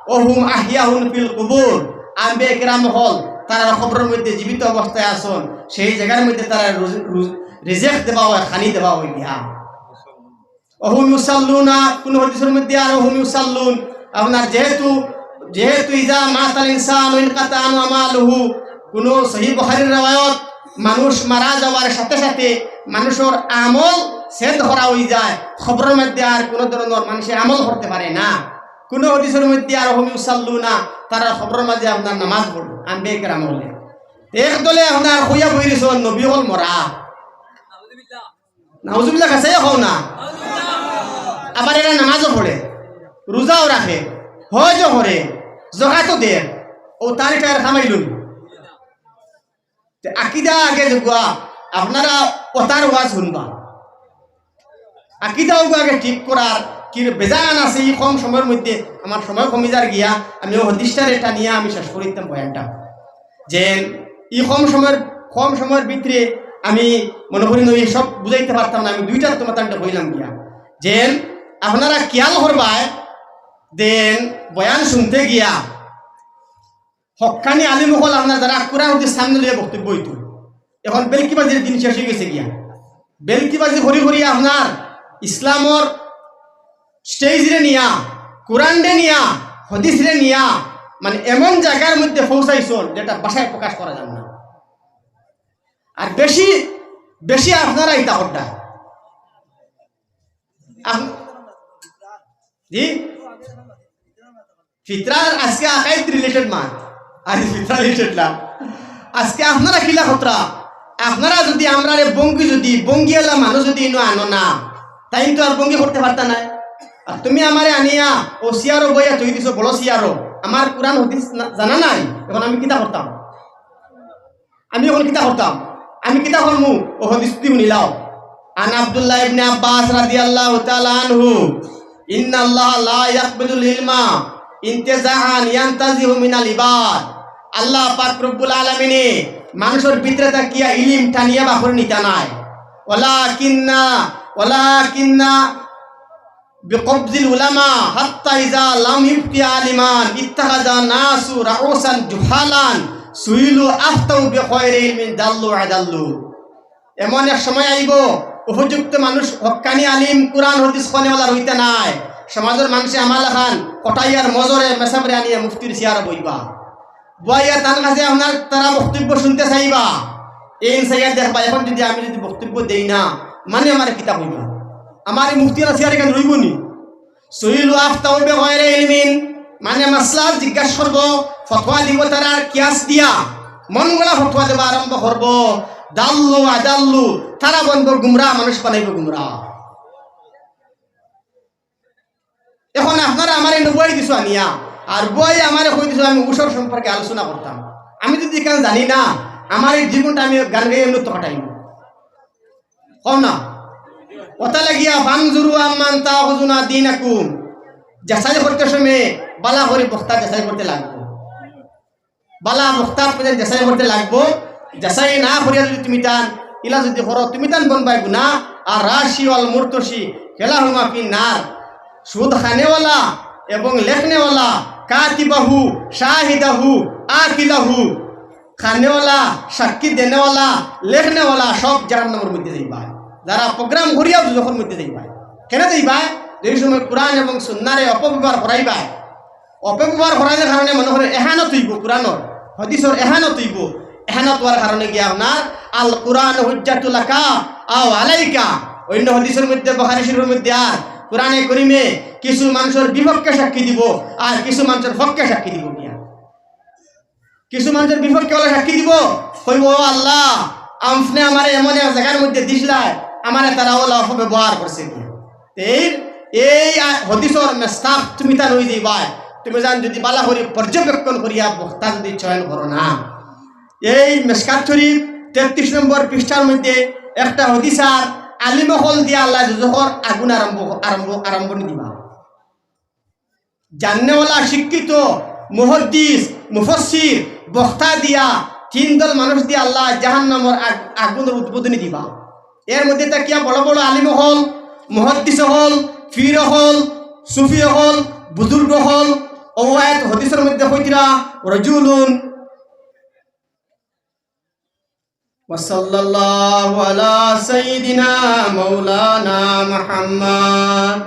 ওয়া হুম আহিয়াউন ফিল কুবুর।" আম্বিয়া কেরাম অকল তারা কবরর মধ্যে জীবিত অবস্থায় আছইন, সেই জাগার মধ্যে তারা রুজ-, রুজ-, রিজেক দেওয়া অয়, খানি দেওয়া অয় গিয়া। ওহুম ইউসাল্লুনা, কুনু হাদিসর মধ্যে আর ওহুম ইউসাল্লুন। আপনার যেহেতু, যেহেতু ইজা মাতাল ইনসানু ইনকাতা আনহু আমালুহু, কুনু সহিহ বুখারীর রেওয়ায়ত, মানুষ মারা যাওয়ার সাথে সাথে মানুষর আমল ছেদ করা অইযায়, কবরর মধ্যে আর কুনু ধরনর মানষে আমল করতে পারে না। কুনু হাদিসর মধ্যে আর ওহুম ইউসাল্লুনা, তারা কবরর মাঝে আপনার নামাজ পড়ে, আম্বিয়া কেরাম অকলে। এক দলে আপনার কইয়া বই রইছইন, নবী অকল মরা। নাউজুবিল্লাহ, কাছে কও না। আবার এরা নামাজও পড়ে, রোজাও রাখে, হজও করে, জকাতও দেয়, ও তার এটা আর কামাইল নি। তে আকিদা আগে যেগুয়া, আপনারা ওতার ওয়াজ হুনবা। আকিদা ওগু আগে ঠিক করার কি বেজান আছে, ই কম সময়র মধ্যে আমার সময় কমি যার গিয়া, আমি ও হাদিসটারে টানিয়া আমি শেষ করি দিতাম বয়ানটা। যে ই কম সময়র, কম সময়র ভিতরে আমি মনে করি না, ই সব বুঝাইতে পারতাম না, আমি দুইটা তোমার তান্ডে কইলাম গিয়া। যে আপনারা খেয়াল করবায়, দেন বয়ান শুনতে গিয়া হক্কানি আলিম অকল আপনার যারা কোরআন হাদিস সামনে লইয়া বক্তব্য অইতো। এখন বেলকিবাজির দিন শেষ অই গেছে গিয়া। বেলকিবাজি করি করি আপনার ইসলামর stage রে নিয়া, কোরআন রে নিয়া, হাদিস রে নিয়া, মানে এমন জাগার মধ্যে পৌঁছাইছইন যেটা ভাষায় প্রকাশ করা যায় না। আর বেশি, বেশি আপনারা ইতা কররা। আপ-, জি? ফিতরা আজকে আকাইদ related মাত, আর ফিতরা related না। আজকে আপনারা কিলা খতরা, আপনারা যদি আমরারে ভঙ্গি, যদি ভঙ্গিআলা মানুষ যদি ইনো আনো না, তাইন তো আর ভঙ্গি করতে পারতা নায়। আর তুমি আমারে আনিয়া ও চেয়ারো বইয়া থই দিছো, বড় চেয়ারো, আমার কোরআন হাদিস না, জানা নাই, এখন আমি কিতা করতাম? আমি এখন কিতা করতাম? আমি কিতা করমু? ও হাদিস দি হুনিলাও। আন আব্দুল্লাহ ইবনে আব্বাস রাদিয়াল্লাহু তাআলা আনহু, "ইন্নাল্লাহা লা ইয়াকবিদুল ইলমা ইনতিজাআন ইয়ানতাজিহু মিনাল ইবাদ।" আল্লাহ পাক রব্বুল আলামিনে মানুষর ভিতরে থাকিয়া ইলিম টানিয়া বাখর নিতা নায়। ওয়ালাকিন্না, ওয়ালাকিন্না বিকবজিল উলামা হাত্তা ইজা লাম ইবকি আলিমান ইত্তাখাজান নাসু রাউসান জুহালান সুইলু আফতাউ বিগাইরি ইলমিন দাল্লু আদাল্লু। এমন এক সময় আইবো, উপযুক্ত মানুষ, হক্কানি আলিম, কোরআন হাদিস কনেওয়ালা রইতা নায়। সমাজর মানষে আমার লাখান কটাইয়ার মজরে মেসাবরে আনিয়া মুফতির চেয়ারো বইবা। বইয়া তান কাছে আপনার তারা বক্তব্য শুনতে চাইবা। এইন চাইয়া দেখবা, এখন যদি আমি যদি বক্তব্য দেই না, মানে আমারে কিতা কইবা? আমার এই মুফতি না চেয়ার এখান রইবো নি? সুইলু আফতাউ বিগাইরি ইলমিন, মানে মাসলা জিজ্ঞাসা করবো, ফতোয়া দিবো তারা কিয়াস দিয়া, মন গড়া ফতোয়া দেবা আরম্ভ করবো, দাল্লু আদাল্লু, তারা বনবো গুমরা, মানুষ বানাইবো গুমরা। এখন আপনারা আমারে ইনো বই দিছো আনিয়া, আর বই আমারে কই দিছো আমি উসর সম্পর্কে আলোচনা করতাম। আমি যদি এখান জানি না, আমার এই জীবনটা আমি গান গাইয়া এমনি তো কাটাইমু। কও না? ওটা লাগিয়া ফানজুরু আম্মান তাহুজুনা দীনাকুম। যাচাই করতে সময় বালা করি বক্তা যাচাই করতে লাগবো। বালা বক্তা কইলে যাচাই করতে লাগবো। যাচাই না করিয়া যদি তুমি তান ইলা যদি করো, তুমি তান বনবায় গুনা। আর রাশি ওয়াল মুরতশি কিলাহুমা ফিন নার। সুদ খানেওয়ালা এবং লেখনেওয়ালা, কাতিবাহু, শাহিদাহু, আকিলাহু, খানেওয়ালা, সাক্ষী দেনেওয়ালা, লেখনেওয়ালা সব জাহান্নামর মধ্যে যাইবায়। যারা program করিয়াও দুজখর মধ্যে যাইবায়। কেনে যাইবায়? যেই সময় কোরআন এবং সুন্নারে অপব্যবহার করাইবায়। অপব্যবহার করাইলে কারণে মনে করে এহানত অইবো কোরআনর, হাদিসর এহানত অইবো। এহানত অওয়ার কারণে গিয়া আপনার আল কোরআন হুজ্জাতুল লাকা আও আলাইকা। অন্য হাদিসর মধ্যে, বুখারী শরীফর মধ্যে আর কোরআনে করিমে কিছু মানষর বিপক্ষে সাক্ষী দিবো আর কিছু মানষর পক্ষে সাক্ষী দিবো গিয়া। কিছু মানষর বিপক্ষে অলা সাক্ষী দিবো, কইবো, "ও আল্লাহ, আপনে আমারে এমন এক জাগার মধ্যে দিছলায়, আমারে তারা অলা অপব্যবহার করছে গিয়া।" তে এই, এই আ-, হাদিসর মেসকাত তুমি তান অই যাইবায়। তুমি যান যদি বালা করি পর্যবেক্ষণ করিয়া বক্তা যদি চয়ন করো না। এই মেসকাত শরীফ তেত্রিশ নম্বর পৃষ্ঠার মধ্যে একটা হাদিস আর আলিম অকল দিয়া আল্লাহ দুজখর আগুন আরম্ভ, আরম্ভ, আরম্ভণি দিবা। জাননেওয়ালা, শিক্ষিত, মুহাদ্দিস, মুফাসসির, বক্তা দিয়া তিন দল মানুষ দিয়া আল্লাহ জাহান্নামর আগ-, আগুনর উদ্বোধনী দিবা। এর মধ্যে থাকিয়া বড় বড় আলিম অকল, মুহাদ্দিস অকল, পীর অকল, সুফি অকল, বুজুর্গ অকল, অউ আয়াত হাদিসর মধ্যে কইতরা, রজুলুন وصلى الله على سيدنا مولانا محمد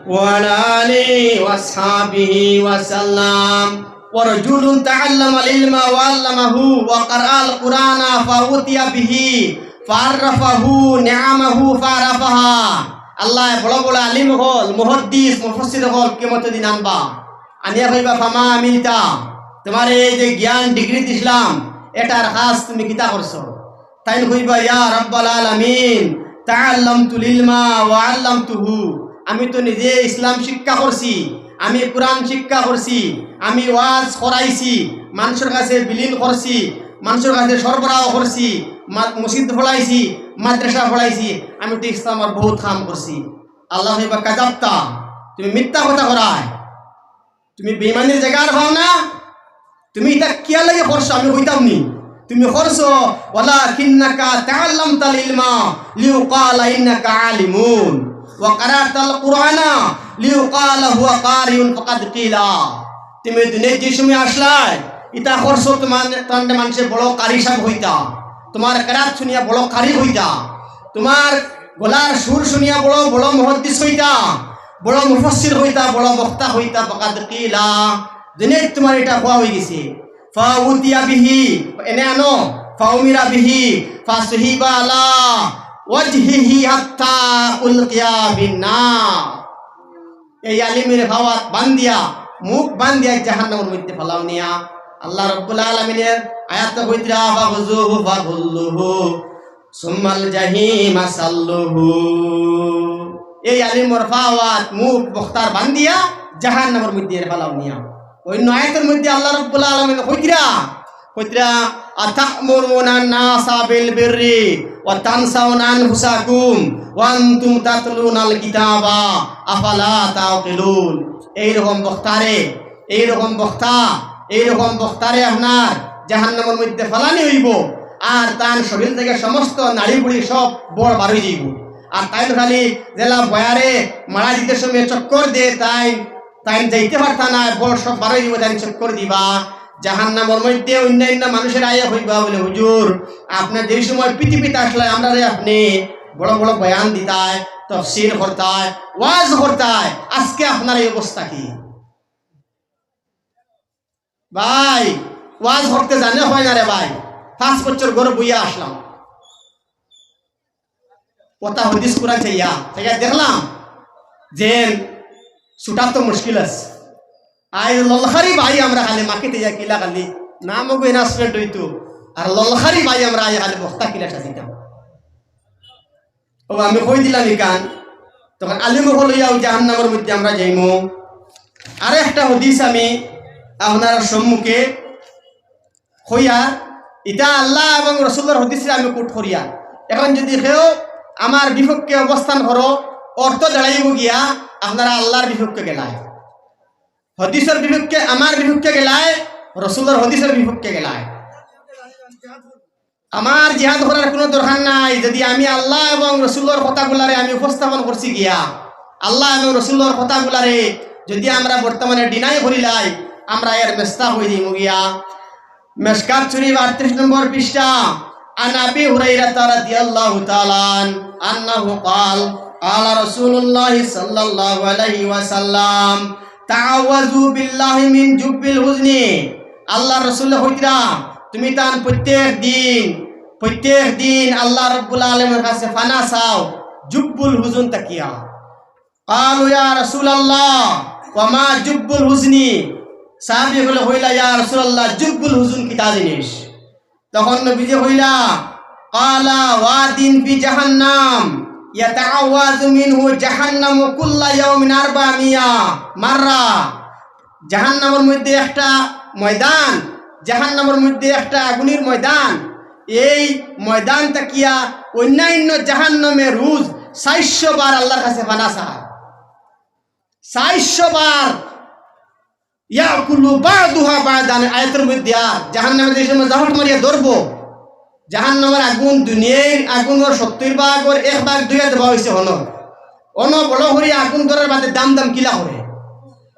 وعلى آله وأصحابه وسلم. ورجل تعلم العلم وعلمه وقرأ القرآن فأوتي به فعرفه نعمه فعرفها. আল্লায় বড় বড় আলিম অকল, মুহাদ্দিস, মুফাসসির অকল কিয়ামতর দিন আনবা। আনিয়া কইবা, "ফামা আমিলতা, তুমারে এই যে জ্ঞান ডিগ্রি দিছলাম, এটার কাজ তুমি কিতা করছো?" তাইন কইবা, "ইয়া রাব্বাল আলামিন, তাআল্লামতুল ইলমা ওয়া আল্লামতুহু।" আমি তো নিজে ইসলাম শিক্ষা করছি, আমি কোরআন শিক্ষা করছি, আমি ওয়াজ করাইছি, মানষর কাছে বিলীন করছি, মানষর কাছে সরবরাহ করছি, মা-, মসজিদ পড়াইছি, মাদ্রাসা পড়াইছি, আমি তো ইসলামর বহুত কাম করছি। আল্লায় কইবা, "কাযাবতা, তুমি মিথ্যা কথা করায়।" তুমি বেইমানির জাগা আর পাও না? তুমি ইতা কিয়ার লাগি করছো আমি কইতাম নি। তুমি করছো, "ওয়ালাকিন্নাকা তাআল্লামতাল ইলমা লিইউকালা ইন্নাকা আলিমুন, ওয়া কারাতাল কুরআনা লিইউকালা হুয়া কারিউন ফাকাদ কিলা।" তুমি দুনিয়াত যে সময় আছলায়, ইতা করছো তুমার, তুমার মানষে বড় কারি সাব কইতা, তুমার কেরাত হুনিয়া বড় কারি কইতা, তুমার গলার সুর হুনিয়া বড়, বড় মুহাদ্দিস কইতা, বড় মুফাসসির কইতা, বড় বক্তা কইতা, ফাকাদ কিলা, দুনিয়াত তুমার ইটা কওয়া অইগেছে। ফাউতিয়া বিহি, এনে আনো, ফাউমিরা বিহি, ফাসুহিবা আলা ওয়াজহিহি হাত্তা উলকিয়া ফিন নার। এই আলিমরে ফাওয়াত বান্ধিয়া, মুখ বান্ধিয়া জাহান্নামর মধ্যে ফালাও নিয়া। আল্লাহ রাব্বুল আলামিনের আয়াত কইতরা, "ফাখুযুহু ফাগুল্লুহু সুম্মাল জাহিমা সাল্লুহু।" এই আলিমর ফাওয়াত, মুখ, বখতার বান্ধিয়া জাহান্নামর মধ্যে ফালাও নিয়া। অইন্য আয়াতর মধ্যে আল্লাহ রাব্বুল আলামিন কইতরা, কইতরা, "আতা'মুরুনান নাসা বিল বিররি ওয়া তানসাউনা আনফুসাকুম ওয়া আনতুম তাতলুনাল কিতাবা আফালা তা'কিলুন।" এইরকম বখতারে, এইরকম বখতা, এইরকম বখতারে আপনার জাহান্নামর মধ্যে ফালানি অইবো, আর তান শরীর থাকি সমস্ত নাড়ি-ভুড়ি সব বড় বার অই যাইবো। আর তাইন খালি যেলা বয়ারে মারা দিতে সময় চক্কর দে, তাইন তাইন যাইতে পারতা নায়, বড় সব বার অই যাইবো, তাইন চক্কর দিবা। জাহান্নামর মধ্যে অইন্য অইন্য মানষে আইয়া কইবা বুলে, "হুজুর, আপনে যেই সময় পৃথিবীত আছলায়, আমরারে আপনে বড় বড় বয়ান দিতায়, তাফসীর করতায়, ওয়াজ করতায়, আজকে আপনার এই অবস্থা কি?" ভাই, ওয়াজ করতে জানে অয় না রে ভাই। পাঁচ বছর ঘরো বইয়া আছলাম। কথা হাদিস কুরআন চাইয়া, চাইয়া দেখলাম যে ছুটা তো মুশকিল আছে। আই ললকারি ভাই আমরা খালি মাকিতে যাই কিলা খালি নাম ওগো announcement অইতো। আর ললকারি ভাই আমরা আই খালি বখতা কিলা সাজিতাম। ও আমি কই দিলাম ইখান, তখন আলিম অকল অইয়াও জাহান্নামর মধ্যে আমরা যাইমু। আর একটা হাদিস আমি আপনার সম্মুখে কইয়ার, ইটা আল্লাহ এবং রসুলর হাদিসরে আমি quote করিয়ার। এখন যদি কেউ আমার বিপক্ষে অবস্থান করো, অর্থ দাঁড়াইবো গিয়া আপনারা আল্লাহর বিপক্ষে গেলায়, হাদিসর বিপক্ষে, আমার বিপক্ষে গেলায়, রসুলর হাদিসর বিপক্ষে গেলায়। আমার জিহাদ করার কুনু দরকার নাই, যদি আমি আল্লাহ এবং রসুলর কথাগুলারে আমি উপস্থাপন করছি গিয়া, আল্লাহ এবং রসুলর কথাগুলারে যদি আমরা বর্তমানে deny করিলাই, আমরা এর মেস্তা অই যাইমু গিয়া। মেশকাত শরীফ আটত্রিশ নম্বর পৃষ্ঠা। عن أبي هريرة رضي الله تعالى عنه أنه قال قال رسول الله صلى الله عليه وسلم تعوذوا بالله من جب الحزن। আল্লাহর রসুলে কইতরা, তুমি তান প্রত্যেক দিন, প্রত্যেক দিন আল্লাহ রাব্বুল আলামিনর কাছে পানা চাও জুব্বুল হুজুন থাকিয়া। قالوا يا رسول الله وما جب الحزن؟ সাহাবী অকলে কইলা, "ইয়া রাসূলুল্লাহ, জুব্বুল হুজুন কিতা জিনিস?" তখন নবীজি কইলা, قال واد في جهنم يتعوذ منه جهنم كل يوم أربعمائة مرة। জাহান্নামর মধ্যে একটা ময়দান, জাহান্নামর মধ্যে একটা আগুনের ময়দান। এই ময়দান থাকিয়া অন্যান্য জাহান্নামে রোজ চাইরশো বার আল্লাহর কাছে পানা চায়। চাইরশো বার। يأكل بعضها بعضا, আয়াতর মধ্যে আর জাহান্নামে যে সময় জাহট মারিয়া ধরবো, জাহান্নামর আগুন দুনিয়ার আগুনর সত্তর ভাগর এক ভাগ ধুইয়া দেওয়া অইছে হনো। অনো বড় করি আগুন ধরার বাদে দাম দাম কিলা করে।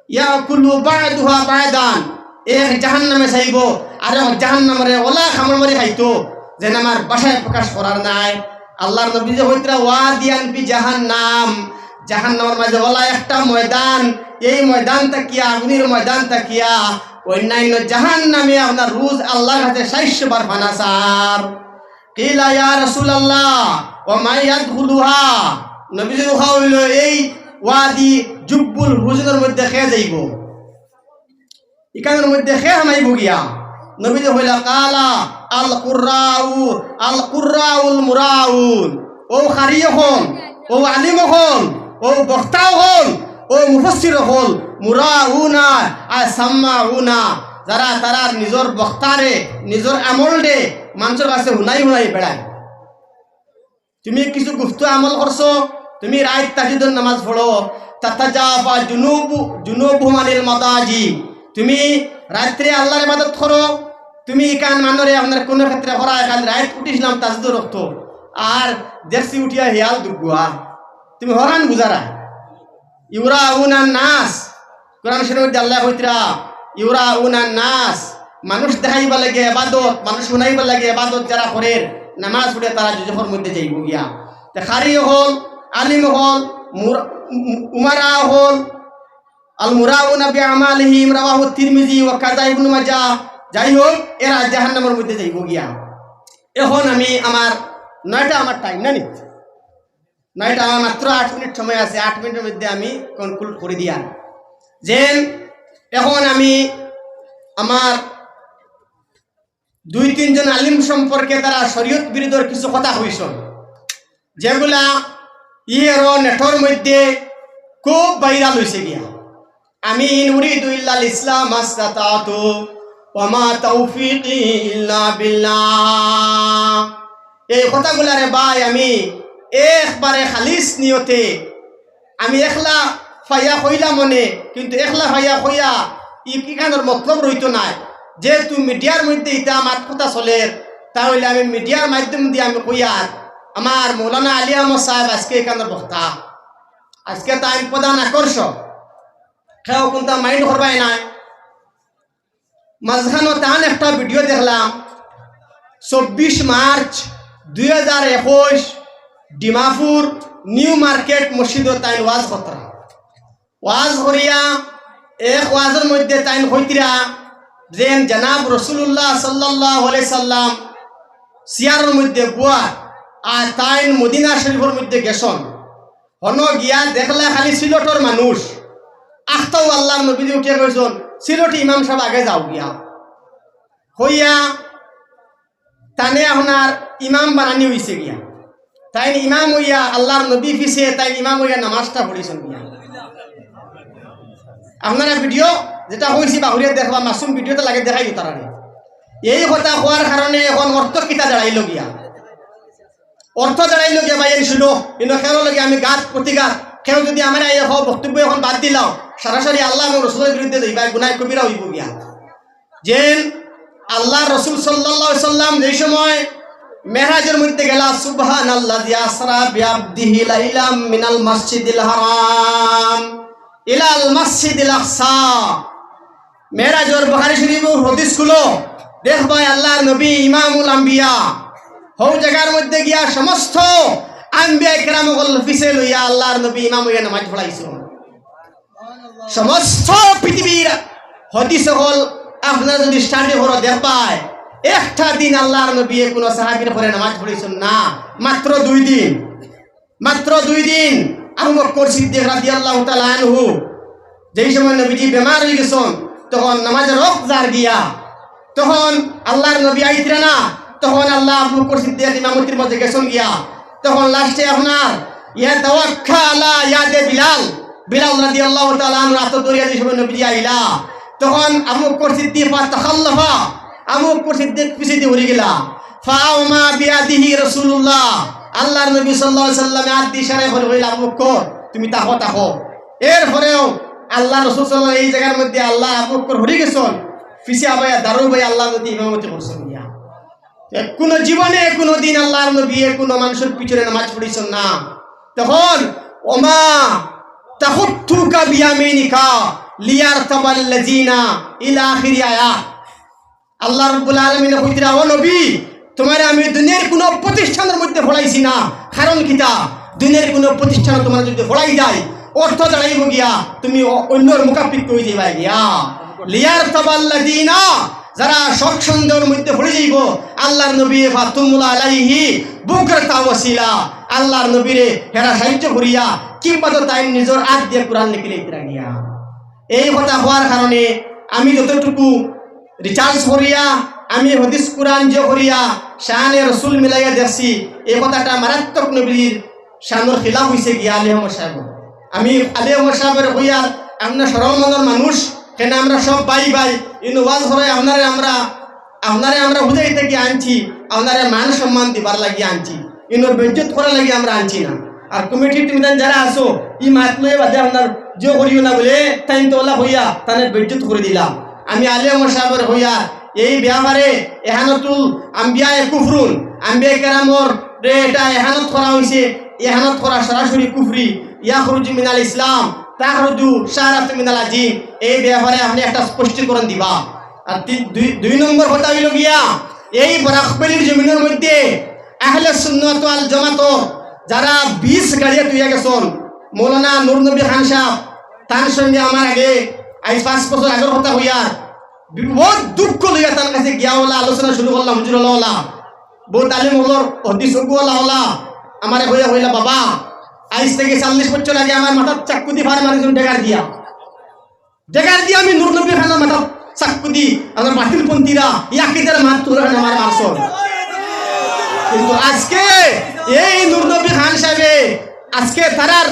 ইয়াকুলু বা'দুহা বা'দান, এক জাহান্নামে চাইবো, আর এক জাহান্নামরে ওলা কামড় মারি খাইতো, যেন আমার ভাষায় প্রকাশ করার নাই। আল্লাহর নবী যে কইতরা, "ওয়াদিয়ান ফি জাহান্নাম", জাহান্নামর মাঝে ওলা একটা ময়দান, এই ময়দান থাকিয়া, আগুনের ময়দান থাকিয়া অন্যান্য জাহান্নামে আপনার রুজ আল্লাহর কাছে সাতশো বার পানা চার। কিলা ইয়া রাসূলুল্লাহ, ওয়া মান ইয়াদখুলুহা? নবীজি, অখন অইলো এই ওয়াদি জুব্বুল হুজুনর মধ্যে কে যাইবো? ইখানর মধ্যে কে হামাইবো গিয়া? নবীজি কইলা, কালা আল কুররাউ, আল কুররাউল মুরাউন। অউ কারি অকল, অউ আলিম অকল, অউ বক্তা অকল, অউ মুফাসসির অকল, মুরাউনা আর সাম্মাউনা, যারা তারার নিজর বক্তারে, নিজর আমলরে মানষর কাছে হুনাই হুনাই বেড়ায়। তুমি কিছু গুপ্ত আমল করছো, তুমি রাইত তাহাজ্জুদর নামাজ পড়ো, তাতাজাফা জুনুবু-, জুনুবুহুম আনিল মাদাজি, তুমি রাত্রে আল্লাহর ইবাদত করো, তুমি ইখান মানষরে আপনার কুনু ক্ষেত্রে করা, ইখান রাইত উঠিছলাম তাহাজ্জুদর অক্ত, আর দেখছি উঠিয়া হিয়াল দুগুয়া, তুমি হরান গুজারা। ইউরাউনান নাস, কোরআন শরীফর মধ্যে আল্লায় কইতরা, ইউরাউনান নাস, মানুষ দেখাইবার লাগি ইবাদত, মানুষ হুনাইবার লাগি ইবাদত যারা করের, নামাজ পড়ে তারা দুজখর মধ্যে যাইবো গিয়া। তে কারি অকল, আলিম অকল, মুর-, উম-, উমারা অকল, আল মুরাউনা বিআমালিহিম, রাওয়াহু তিরমিজি ওয়া কাযা ইবনু মাজাহ। যাই হোক, এরা জাহান্নামর মধ্যে যাইবো গিয়া। অখন আমি আমার নয়টা আমার টাইম না নি? না, ইটা আমার মাত্র আট মিনিট সময় আছে, আট মিনিটর মধ্যে আমি কনক্লুড করি দিয়ার। যেন অখন আমি আমার দুই তিনজন আলিম সম্পর্কে তারা শরীয়ত বিরুদ্ধর কিছু কথা কইছইন, যেগুলা ইয়েরও নেটর মধ্যে খুব ভাইরাল অইছে গিয়া। আমি ইন উরিদু ইল্লাল ইসলাহ মাস্তাতাতু ওয়া মা তাওফীকি ইল্লা বিল্লাহ। এই কথাগুলারে ভাই আমি একবারে খালিস নিয়তে আমি একলা ফাইয়া কইলাম মনে, কিন্তু একলা ফাইয়া কইয়া ই-, ইখানর মতলব রইতো নায়। যেহেতু মিডিয়ার মধ্যে ইতা মাত কথা চলের, তা অইলে আমি মিডিয়ার মাধ্যম দিয়া আমি কইয়ার, আমার মৌলানা আলী আহমদ সাহেব আজকে ইখানর বক্তা, আজকে তাইন প্রধান আকর্ষণ। কেউ কুনতা মাইন্ড করবায় নায়। মাঝখানো তান একটা ভিডিও দেখলাম, চব্বিশ মার্চ দুই হাজার একুশ, ডিমাপুর নিউ মার্কেট মসজিদো তাইন ওয়াজ করতরা। ওয়াজ করিয়া এক ওয়াজর মধ্যে তাইন কইতরা যেন জনাব রাসূলুল্লাহ সাল্লাল্লাহু আলাইহি সাল্লাম সিয়ারর মধ্যে বওয়ার, আর তাইন মদিনা শরীফর মধ্যে গেছইন। হনো গিয়া দেখলা খালি সিলটর মানুষ। আখতাউ আল্লাহর নবীজি উঠিয়া কইছইন, "সিলটি ইমাম সাব আগে যাও গিয়া।" কইয়া তানে আপনার ইমাম বানানি অইছে গিয়া। তাইন ইমাম অইয়া আল্লাহর নবী পিছে তাইন ইমাম অইয়া নামাজটা পড়ছইন গিয়া। আপনারা ভিডিও যেটা কইছি বাহুরিয়া দেখবা, মাসুম ভিডিওটা লাগে দেখাই দিতারা রে। এই কথা কওয়ার কারণে অখন অর্থ কিতা দাঁড়াইল গিয়া? অর্থ দাঁড়াইল গিয়া ভাই, এই শুনো, ইনো কেউর লগে আমি গাত প্রতিঘাত, কেউ যদি আমারে আইয়া কও বক্তব্য অখন বাদ দিলাও, সরাসরি আল্লাহ এবং রসুলর বিরুদ্ধে যাইবা, গুনাহ কবিরা অইবো গিয়া। যেন আল্লাহর রসুল সাল্লাল্লাহু আলাইহি সাল্লাম যেই সময় মেরাজর মধ্যে গেলা, সুবহানাল্লাযী আসরা বিআবদিহি লাইলাম মিনাল মসজিদিল হারাম ইলাল মসজিদিল আকসা, মেরাজর বুখারী শরীফর হাদিস খুলো, দেখবায় আল্লাহর নবী ইমামুল আম্বিয়া, হউ জাগার মধ্যে গিয়া সমস্ত আম্বিয়া কেরাম অকল পিছে লইয়া আল্লাহর নবী ইমাম অইয়া নামাজ পড়াইছইন। সমস্ত পৃথিবীর হাদিস অকল আপনারা যদি স্টাডি করো দেখবায়, একটা দিন আল্লাহর নবীয়ে কুনু সাহাবীর পরে নামাজ পড়াইছইন না, মাত্র দুই দিন। মাত্র দুই দিন আবু বকর সিদ্দিক রাদিয়াল্লাহু তাআলা আনহু, যেই সময় নবীজি বেমার অইগেছইন, তখন নামাজর ওয়াক্ত যার গিয়া, তখন আল্লাহর নবী আইতরা না, তখন আল্লাহ আবু বকর সিদ্দিক ইমামতির মাঝে গেছইন গিয়া, তখন লাস্টে আপনার ইয়া তাওয়াক্কা আলা ইয়াদে বিলাল, বিলাল রাদিয়াল্লাহু তাআলা আনহুর আতো ধরিয়া যেই সময় নবীজি আইলা, তখন আবু বকর সিদ্দিক ফাতাখাল্লাফা, আবু বকর সিদ্দিক পিছেদি হরি গেলা। ফাআউমা বিয়াদিহি রাসূলুল্লাহ, আল্লাহর নবী সাল্লাল্লাহু আলাইহি সাল্লামে আত দি ইশারা করি কইলা, "আবু বকর, তুমি থাকো, থাকো।" এরপরেও আল্লাহর রাসূল সাল্লাল্লাহু আলাইহি, এই জাগার মধ্যে আল্লাহ আবু বকর হরি গেছইন, পিছে আবাইয়া দাঁড়াইয়া আল্লাহর নবী ইমামতি করছইন গিয়া। কুনু জীবনে কুনু দিন আল্লাহর নবীয়ে কুনু মানষর পিছনে নামাজ পড়াইছইন না। তখন ওমা তাখুত্তুকা বিয়ামিনিকা লিয়ারতাবাল্লাযিনা ইলা আখিরি আয়াত। আল্লাহ রাব্বুল আলামিনে কইতরা, "ও নবী, তুমারে আমি দুনিয়ার কুনু প্রতিষ্ঠানর মধ্যে পড়াইছি না। কারণ কিতা? দুনিয়ার কুনু প্রতিষ্ঠানো তুমারে যুদি পড়াই যাই, অর্থ দাঁড়াইবো গিয়া, তুমি অ-, অইন্যর মুখাপেক্ষী অইযাইবায় গিয়া। লিয়ারতাবাল্লাযিনা, যারা শক সন্দেহর মধ্যে পড়ি যাইবো, আল্লাহর নবী ফাতুমুলা আলাইহি বুকরাতাও ওয়া আসীলা, আল্লাহর নবীরে হেরা সাহায্য করিয়া, কিংবা তো তাইন নিজর আত দিয়া কুরআন লেখিলাইতরা গিয়া।" এই কথা কওয়ার কারণে আমি যতটুকু research করিয়া, আমি হাদিস কুরআন যে করিয়া শানে রসুল মিলাইয়া দেখছি, এই কথাটা মারাত্মক নবীর শানর খিলাফ অইছে গিয়া আলী আহমদ সাহেব। আমি আলী আহমদ সাহেবরে কইয়ার, আপনে সরল মনর মানুষ, কেনে আমরা সব ভাই ভাই, ইনো ওয়াজ করে আপনারে আমরা, আপনারে আমরা বুঝাইতে গিয়া আনছি, আপনারে মান সম্মান দিবার লাগি আনছি, ইনোর বেইজ্জত করার লাগি আমরা আনছি না। আর কমিটির তুমি যারা আছো, ই মাত লইয়া বাদে আপনার যে করিও না বুলে, তাইন তো ওলা কইয়া, তানে বেইজ্জত করি দিলা। আমি আলী আহমদ সাহেবরে কইয়ার, এই ব্যাপারে এহানাতুল আম্বিয়ায়ে কুফরুন, আম্বিয়ায়ে কেরামর রে এটা এহানত করা অইছে, এহানত করা সরাসরি কুফরি, ইয়াখরুজু মিনাল ইসলাম, তাখরুজু শারাতু মিনাল আজিম, এই ব্যাপারে আপনে একটা স্পষ্টীকরণ দিবা। আর তিন, দুই, দুই নম্বর কথা অইলো গিয়া, এই বরাক ভ্যালির জমিনর মধ্যে আহলে সুন্নাত ওয়াল জামাতর যারা বীজ গাড়িয়া থইয়া গেছইন, মৌলানা নূর নবী খান সাহেব, তান সঙ্গে আমার আগে আইজ পাঁচ বছর আগর কথা কইয়ার, বউত দুঃখ লইয়া তান কাছে গিয়া ওলা আলোচনা শুরু করলাম, হুজুর ওলা ওলা। বউত আলিম অকলর হাদিস অকু ওলা ওলা। আমারে কইয়া কইলা, "বাবা, আইজ থাকি চল্লিশ বছর আগে আমার মাথাত চাক্কু দি ফার মারিছইন ডেগার দিয়া। ডেগার দিয়া আমি নূর নবী খানর মাথাত চাক্কু দি, আমার বাতিলপন্থীরা, ইয়াকিদের মাত তুলে আমার মারছইন।" কিন্তু আজকে এই নূর নবী খান সাহেবে আজকে তারার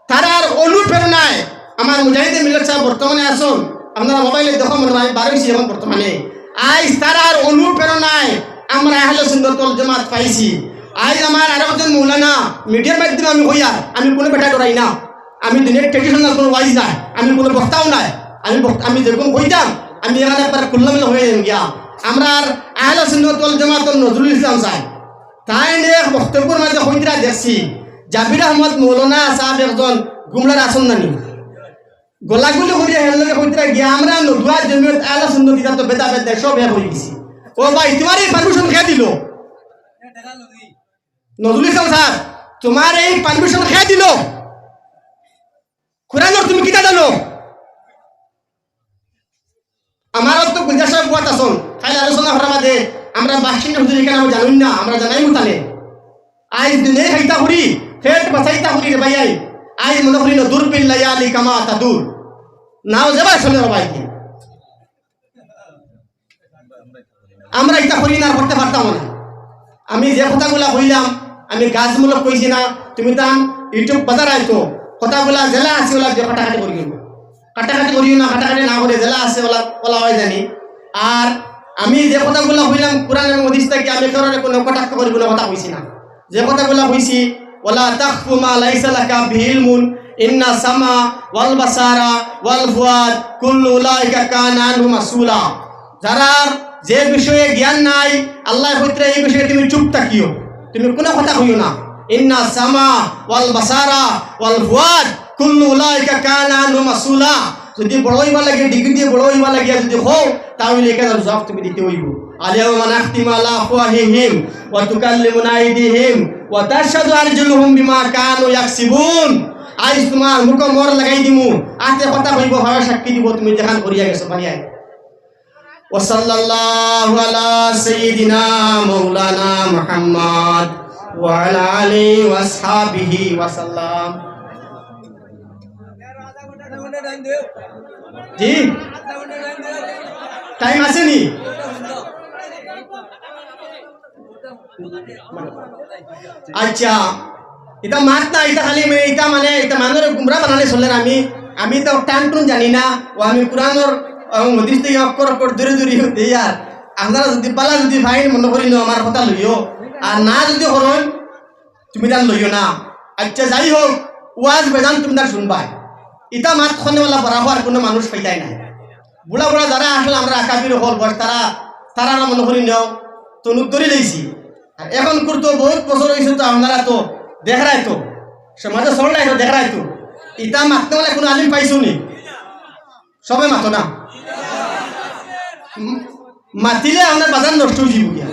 তারার অনুপ্রেরণায় আমার মুজাহিদে মিল্লাত সাহেব বর্তমানে আছইন, আপনারা মোবাইলে দেখো মনে হয়, আমি বার অইছি এখন বর্তমানে। আইজ তারার অনুপ্রেরণায় আমরা আহলে সুন্নাত ওয়াল জামাত পাইছি। আইজ আমার আরো একজন মৌলানা মিডিয়ার মাধ্যমে আমি কইয়ার, আমি কুনু বেটা ডরাই না, আমি দিনের traditional কুনু ওয়াইজ নায়, আমি কুনু বক্তাও নায়, আমি বক্তা, আমি যেরকম কইতাম, আমি এখানে একবার খুল্লামিল্লা অইয়া যাইমু গিয়া। আমরার আহলে সুন্নাত ওয়াল জামাতর নজরুল ইসলাম সাহেব, তাইন এক বক্তব্যর মাঝে কইতরা দেখছি, জাবির আহমদ মৌলানা সাহেব একজন গুমরার আসন নানি। গলাগুলি করিয়া হের লগে কইতরা গিয়া, "আমরা নদুয়া জমিয়ত আহলে সুন্নাত ইতা তো ভেদাভেদ নাই, সব এক অইগেছি।" ও ভাই, তুমারে ই permission কে দিলো? নজরুল ইসলাম সাহেব, তুমারে ই permission কে দিলো? কুরআনর তুমি কিতা জানো? আমার তো গুলজার সাহেব বউত আছইন, কাইল আলোচনা করার বাদে আমরা বাসিন্দা হুজুর ইখান আমরা জানইন না, আমরা জানাইমু তানে। আইজ দিনে খাইতা করি, পেট বাঁচাইতা করি রে ভাই, আইজ মনে করি না দুর বিল লায়ালি কামা তাদুর। নাও যাবা শুনে রে ভাই। আমরা ইতা করি না, করতে পারতাম না। আমি যে কথাগুলা কইলাম, আমি গাছমূলক কইছি না, তুমি তান YouTube বাজার আইতো, কথাগুলা যেলা আছে ওলা যে কাটাকাটি করিও না। কাটাকাটি করিও না, কাটাকাটি না করে যেলা আছে ওলা, ওলা অয় জানি। আর আমি যে কথাগুলা কইলাম কুরআন এবং হাদিস থাকি, আমি কারোরে কুনু কটাক্ষ করি কুনু কথা কইছি না। যে কথাগুলা কইছি, "ওয়ালা তাকফু মা লাইসা লাকা বিহি ইলমুন, ইন্না সামা ওয়াল বাসারা ওয়াল ফুয়াদ কুল্লু উলাইকা কানা আনহু মাসউলা।" যারার যে বিষয়ে জ্ঞান নাই, আল্লায় কইতরা এই বিষয়ে তুমি চুপ থাকিও, তুমি কুনু কথা কইও না। ইন্না সামা ওয়াল বাসারা ওয়াল ফুয়াদ কুল্লু উলাইকা কানা আনহু মাসউলা। যুদি বড় অইবার লাগি, ডিগ্রি দিয়া বড় অইবার লাগি যুদি কও, তাইলে ইখান জবাব তুমি দিতে অইবো। আল ইয়াউমা নাখতিমু আলা আফওয়াহিহিম ওয়া তুকাল্লিমুনা আইদিহিম ওয়া তাশহাদু আরজুলুহুম বিমা কানু ইয়াকসিবুন। আইজ তুমার মুখো মোহর লাগাই দিমু, আতে কথা কইবো, পাওয়ে সাক্ষী দিবো, তুমি যেখান করিয়া গেছো, পারিয়া। ওয়া সাল্লাল্লাহু আলা সাইয়্যিদিনা মাওলানা মুহাম্মদ ওয়া আলা আলিহি ওয়া আসহাবিহি ওয়া সাল্লাম। জি, টাইম আছে নি? আচ্ছা, ইতা মাত না, ইতা খালি মে-, ইতা মানে, ইতা মানষরে গুমরা বানানি চলের। আমি, আমি তো টান টুন জানি না, ও আমি কুরআনর এবং হাদিস থাকি অক্ষর অক্ষর দূরে দূরে দেই। আর আপনারা যুদি বালা যুদি ফাইন মনো করি নেও আমার কথা লইও, আর না যুদি করইন, তুমি তান লইও না। আচ্ছা, যাই হোক, ওয়াজ বেজান তুমি তান শুনবায়। ইতা মাত কওনেওয়ালা বরাবর কুনু মানুষ পাইতায় নায়। বুড়া বুড়া যারা আসলে আমরা আকাবির অকল বয়স, তারা, তারা মনো করি নেও, তো নুক ধরি লইছি। আর এখন করতো বউত বছর অইছে তো আপনারা তো দেখরায় তো। সমাজে চলরায় তো, দেখরায় তো। ইতা মাততে অইলে কুনু আলিম পাইছো নি? সবে মাতো না। উম, মাতিলে আপনার বাজার নষ্ট অই যাইবো গিয়া।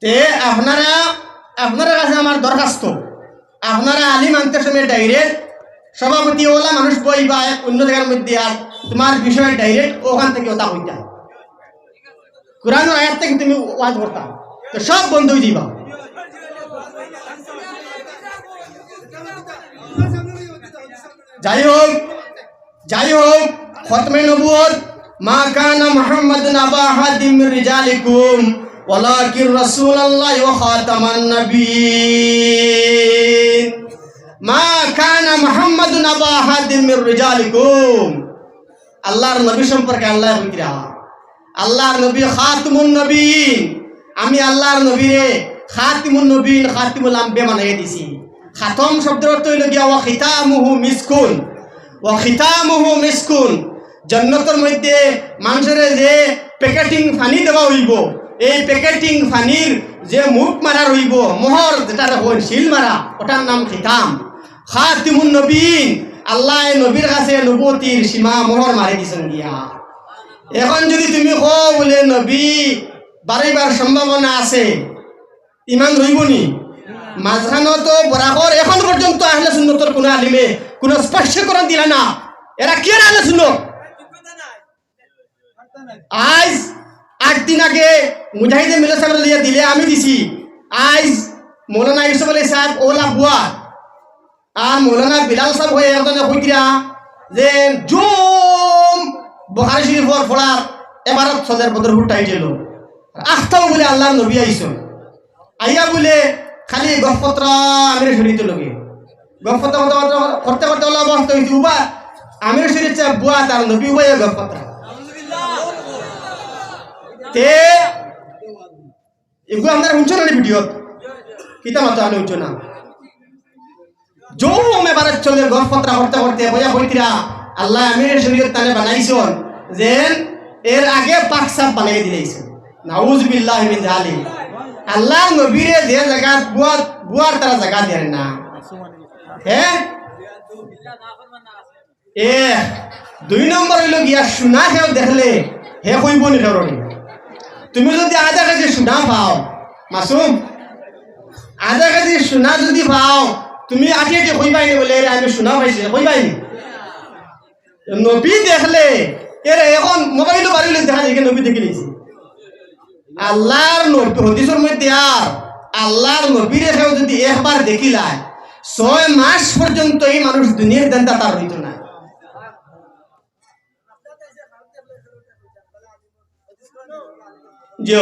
তে আপনারা, আপনারার কাছে আমার দরখাস্ত, আপনারা আলিম আনতে সময় direct সভাপতি অলা মানুষ বইবা অন্য জাগার মধ্যে, আর তুমার বিষয়ে direct অখান থাকি অতা কইতা। কুরআনর আয়াত থাকি তুমি ওয়াজ করতা, তে সব বন্ধ অই যাইবা। যাই হোক, যাই হোক, খতমে নবুয়ত, "মা কানা মুহাম্মাদুন আবা আহাদিম মির রিজালিকুম, ওয়ালাকিন রাসূলুল্লাহি ওয়া খাতামান নাবিয়্যিন। মা কানা মুহাম্মাদুন আবা আহাদিম মির রিজালিকুম।" আল্লাহর নবী সম্পর্কে আল্লায় কইতরা, আল্লাহর নবী খাতিমুন নবীন, আমি আল্লাহর নবীরে খাতিমুন নবীন, খাতিমুল আম্বিয়া বানাইয়া দিছি। খাতম শব্দর অর্থ অইলো গিয়া ওয়া খিতামুহু মিসকুন, ওয়া খিতামুহু মিসকুন। জন্নতর মধ্যে মানষরে যে packeting পানি দেওয়া অইবো, এই packeting পানির যে মুখ মারা রইবো, মোহর যেটারে কইন, সিল মারা, অটার নাম খিতাম। খাতিমুন নবীন, আল্লায় নবীর কাছে নবুয়তির সীমা মোহর মারি দিছইন গিয়া। এখন যুদি তুমি কও বুলে নবী বারইবার সম্ভাবনা আছে, ইমান রইবো নি? মাঝখানো তো বরাবর এখন পর্যন্ত আহলে সুন্নতর কুনু আলিমে কুনু স্পষ্টীকরণ দিলা না। এরা কিয়ার আহলে সুন্নত? আইজ আট দিন আগে মুজাহিদে মিল্লাত সাবরে লইয়া দিলে আমি দিছি। আইজ মৌলানা ইউসুফ আলী সাব অলা বুয়া আর মৌলানা বিলাল সাব অয় একজনে কইতরা যে জুম বুখারী শরীফর পড়ার এবারত সদর বদর হুটাই গেল। আখতাও বুলে আল্লাহর নবী আইছইন। আইয়া বুলে খালি গফ করতরা আমির শরীয়তর লগে। গফ করতে করতে করতে করতে করতে অলা অবস্থা অইছে, উবা আমির শরীয়ত সাব বুয়া তার নবী উবাইয়া গফ করতরা। তে এগু আপনারা হুনছো না নি ভিডিওত? কিতা মাতো আনে হুনছো না? জুম এবারত চলে গফ করতরা করতে করতে বইয়া কইতরা, আল্লায় আমির শরীয়ত তানে বানাইছইন, যেন এর আগে পাক সাফ বানাই দিলাইছইন। নাউজুবিল্লাহি মিন জালিক। আল্লাহর নবীরে যে জাগাত বুয়ার, বুয়ার তারা জাগা দেয় না। হ্যাঁ? এ, দুই নম্বর অইলো গিয়া, সোনা কেউ দেখলে হে কইবো নি কারণে। তুমি যুদি আধা কেজি সোনা পাও, মাসুম, আধা কেজি সোনা যুদি পাও, তুমি আটি আটি কইবায় নি বুলে, "এরে, আমি সোনা পাইছি", কইবায় নি? নবী দেখলে, এরে, এখন মোবাইলও বাড়িলে দেখা যায়, নবী দেখিলিছে। আল্লাহর নবী, হাদিসর মধ্যে আর আল্লাহর নবীরে কেউ যুদি একবার দেখিলায়, ছয় মাস পর্যন্ত এই মানুষ দুনিয়ার ধান্দা তার অইতো না। জি,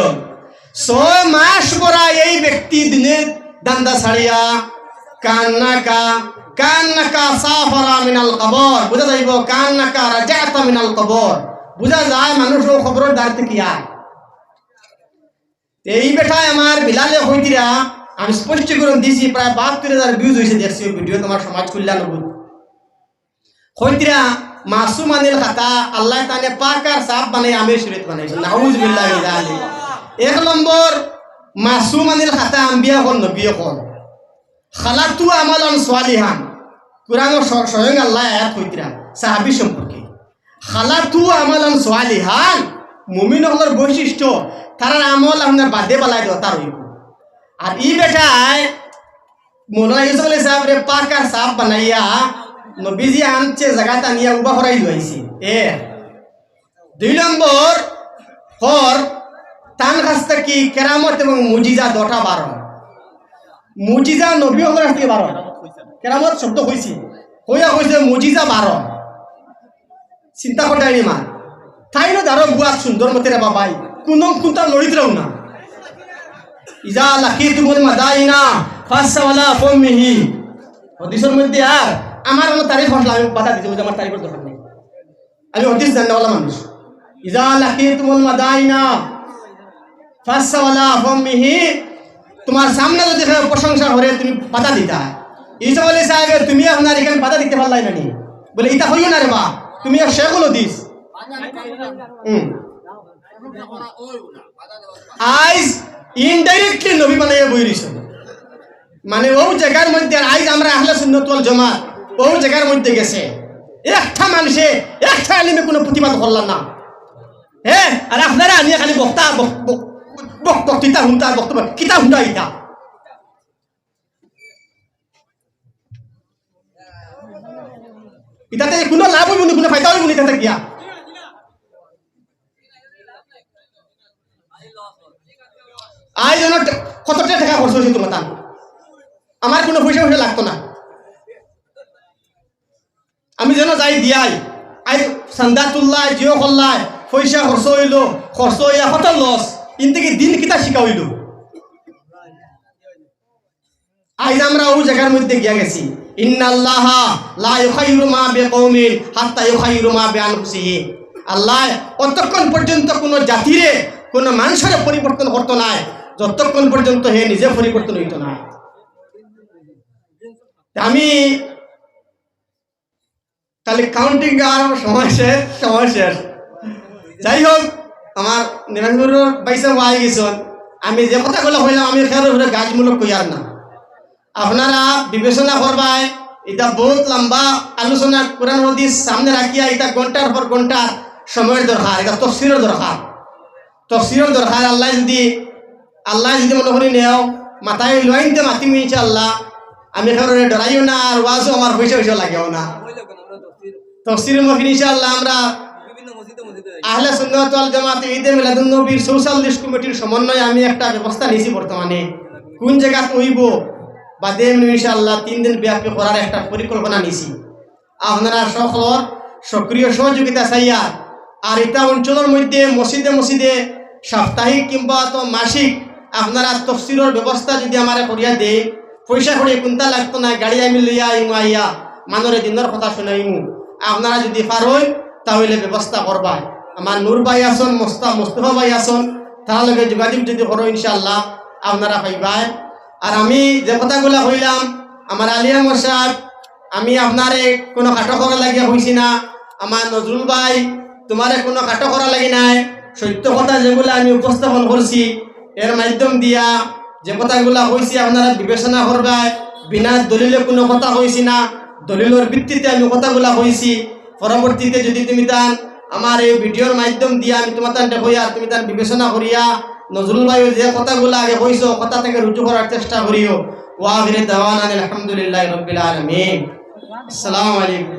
ছয় মাস পরা এই ব্যক্তি দুনিয়ার ধান্দা ছাড়িয়া কান্নাকা, কান্নাকা সাফারা মিনাল কবর, বুঝা যাইবো, কান্নাকা রাজাতা মিনাল কবর, বুঝা যায় মানুষ অউ কবরর দ্বার থাকি আয়। তে ই বেটায় আমার বিলালে কইতরা, আমি স্পষ্টীকরণ দিছি, প্রায় বাহাত্তর হাজার views অইছে, দেখছি অউ ভিডিও, তুমার সমাজ কল্যাণ অইবো। কইতরা, মাসুম আনিল খাতা, আল্লায় তানে পাক আর সাফ বানাই আমির শরীয়ত বানাইছইন। নাউজুবিল্লাহি মিন জালিক। এক নম্বর, মাসুম আনিল খাতা আম্বিয়া অকল, নবী অকল। খালাতু আমালান সালিহান। কুরআনো স্ব-, স্বয়ং আল্লায় আয়াত কইতরা সাহাবী সম্পর্কে। খালাতু আমালান সালিহান, মুমিন অকলর বৈশিষ্ট্য, তারার আমল আপনার বাদে বালায় দেওয়া তার অইবো। আর ই বেটায় মৌলানা ইউসুফ আলী সাবরে পাক আর সাফ বানাইয়া নবীজি আনছে জাগাত আনিয়া উবা করাই লইছে। এ দুই নম্বর, হর তান কাছ থাকি কেরামত এবং মুজিজা দুটা বারো। মুজিজা নবী অকলর কাছ থাকি বারো। কেরামত শব্দ কইছি, কইয়া কইছে মুজিজা বারো। চিন্তা করতায় নি মা, তাইন দারো বুয়াত সুন্দর মতে রে বাবাই, কুনু কুন্তা লড়িতরাও না। ইজা লাকিতুমুল মাদাইনা ফাসসাওয়ালা ফামিহি। হাদিসর মধ্যে আর আমার অনো তারিফ করলা, আমি বাধা দিতে, আমার তারিফর দরকার নাই। আমি হাদিস জাননেওয়ালা মানুষ। ইজা লাকিতুমুল মাদাইনা ফাসসাওয়ালা ফামিহি, তুমার সামনে যুদি কেউ প্রশংসা করে, তুমি বাধা দিতায়। ইউসুফ আলী সাবে, তুমি আপনার ইখান বাধা দিতে পারলায় না নি? বুলে, "ইতা কইও না রে বা, তুমি এক শেখুল হাদিস।" হুম। আইজ indirectly নবী বানাইয়া বই রইছে। মানে অউ জাগার মধ্যে, আর আইজ আমরা আহলে সুন্নাত ওয়াল জামাত অউ জাগার মধ্যে গেছে, একটা মানষে, একটা আলিমে কুনু প্রতিবাদ করলা না। হ্যাঁ, আর আপনারা আনিয়া খালি বক্তা, বক-, বক-, বক-, বক্তৃতা হুনতা, বক্তব্য কিতা হুনতা ইতা? ইতাতে কুনু লাভ অইবো নি, কুনু ফায়দা অইবো নি ইতাতে গিয়া? আইজ অনো টে-, কতটা টেকা খরচ অইছে তুমার তান? আমার কুনু পয়সা পয়সা লাগতো না। আমি যেন যাই দিয়াই, আইজ চান্দা তুললাই, জিও করলাই, পয়সা খরচ অইলো, খরচ অইয়া কত লস, ইন থাকি দিন কিতা শিক্ষা অইলো? আইজ আমরা অউ জাগার মধ্যে গিয়া গেছি, ইন্নাল্লাহা লা ইউগাইয়িরু মা বিকাওমিন হাত্তা ইউগাইয়িরু মা বিআনফুসিহিম। আল্লায় অতক্ষণ পর্যন্ত কুনু জাতিরে, কুনু মানষরে পরিবর্তন করতো নায়, যতক্ষণ পর্যন্ত হে নিজে পরিবর্তন অইতো নায়। তে আমি খালি counting আর সময় শেষ, সময় শেষ। যাই হোক, আমার নিমাজপুরর ভাইসাব আই গেছইন। আমি যে কথাগুলা কইলাম, আমি খেয়ার উপরে গাছ মূলক কইয়ার না। আপনারা বিবেচনা করবায়, ইটা বউত লম্বা আলোচনা, কোরআন হাদিস সামনে রাখিয়া ইটা ঘন্টার পর ঘন্টার সময়র দরকার, ইটা তফসিরর দরকার। তফসিরর দরকার। আল্লায় যুদি, আল্লায় যুদি মনো করি নেও, মাথায় লইনতে মাতিমু ইনশাআল্লাহ। আমি কারোরে ডরাইও না, আর ওয়াজও আমার পয়সা পয়সা লাগেও না। তফসির মহফিল ইনশাআল্লাহ আমরা আহলে সুন্নাত ওয়াল জামাত ঈদে মিলাদুন নবীর চৌচল্লিশ কমিটির সমন্বয়ে আমি একটা ব্যবস্থা নিছি বর্তমানে। কুন জাগাত অইবো বাদে আমি ইনশাআল্লাহ তিন দিন ব্যাপী করার একটা পরিকল্পনা নিছি। আপনারা সকলর সক্রিয় সহযোগিতা চাইয়ার। আর ইটা অঞ্চলর মধ্যে মসজিদে মসজিদে সাপ্তাহিক কিংবা তো মাসিক আপনারা তফসিরর ব্যবস্থা যুদি আমারে করিয়া দেইন, পয়সা কড়ি কুন্তা লাগতো নায়, গাড়ি আমি লইয়া আইমু, আইয়া মানষরে দিনর কথা হুনাইমু। আপনারা যুদি পারইন, তা অইলে ব্যবস্থা করবায়। আমার নূর ভাই আছইন, মোস্তা-, মোস্তফা ভাই আছইন, তারার লগে যোগাযোগ যুদি করো, ইনশাআল্লাহ আপনারা পাইবায়। আর আমি যে কথাগুলা কইলাম, আমার আলী আহমদ সাব, আমি আপনারে কুনু খাটো করার লাগিয়া কইছি না। আমার নজরুল ভাই, তুমারে কুনু খাটো করার লাগি নায়। সত্য কথা যেগুলা আমি উপস্থাপন করছি, এর মাধ্যম দিয়া যে কথাগুলা কইছি আপনারা বিবেচনা করবায়। বিনা দলিলে কুনু কথা কইছি না, দলিলর ভিত্তিতে আমি কথাগুলা কইছি। পরবর্তীতে যুদি তুমি তান আমার এই ভিডিওর মাধ্যম দিয়া আমি তুমার তান দেখো আর তুমি তান বিবেচনা করিয়া নজরুল ভাই যে কথাগুলা আগে কইছো, কথা থাকি রুজু করার চেষ্টা করিও। ওয়া আখিরু দাওয়ানা আলহামদুলিল্লাহি রাব্বিল আলামিন। আসসালামু আলাইকুম।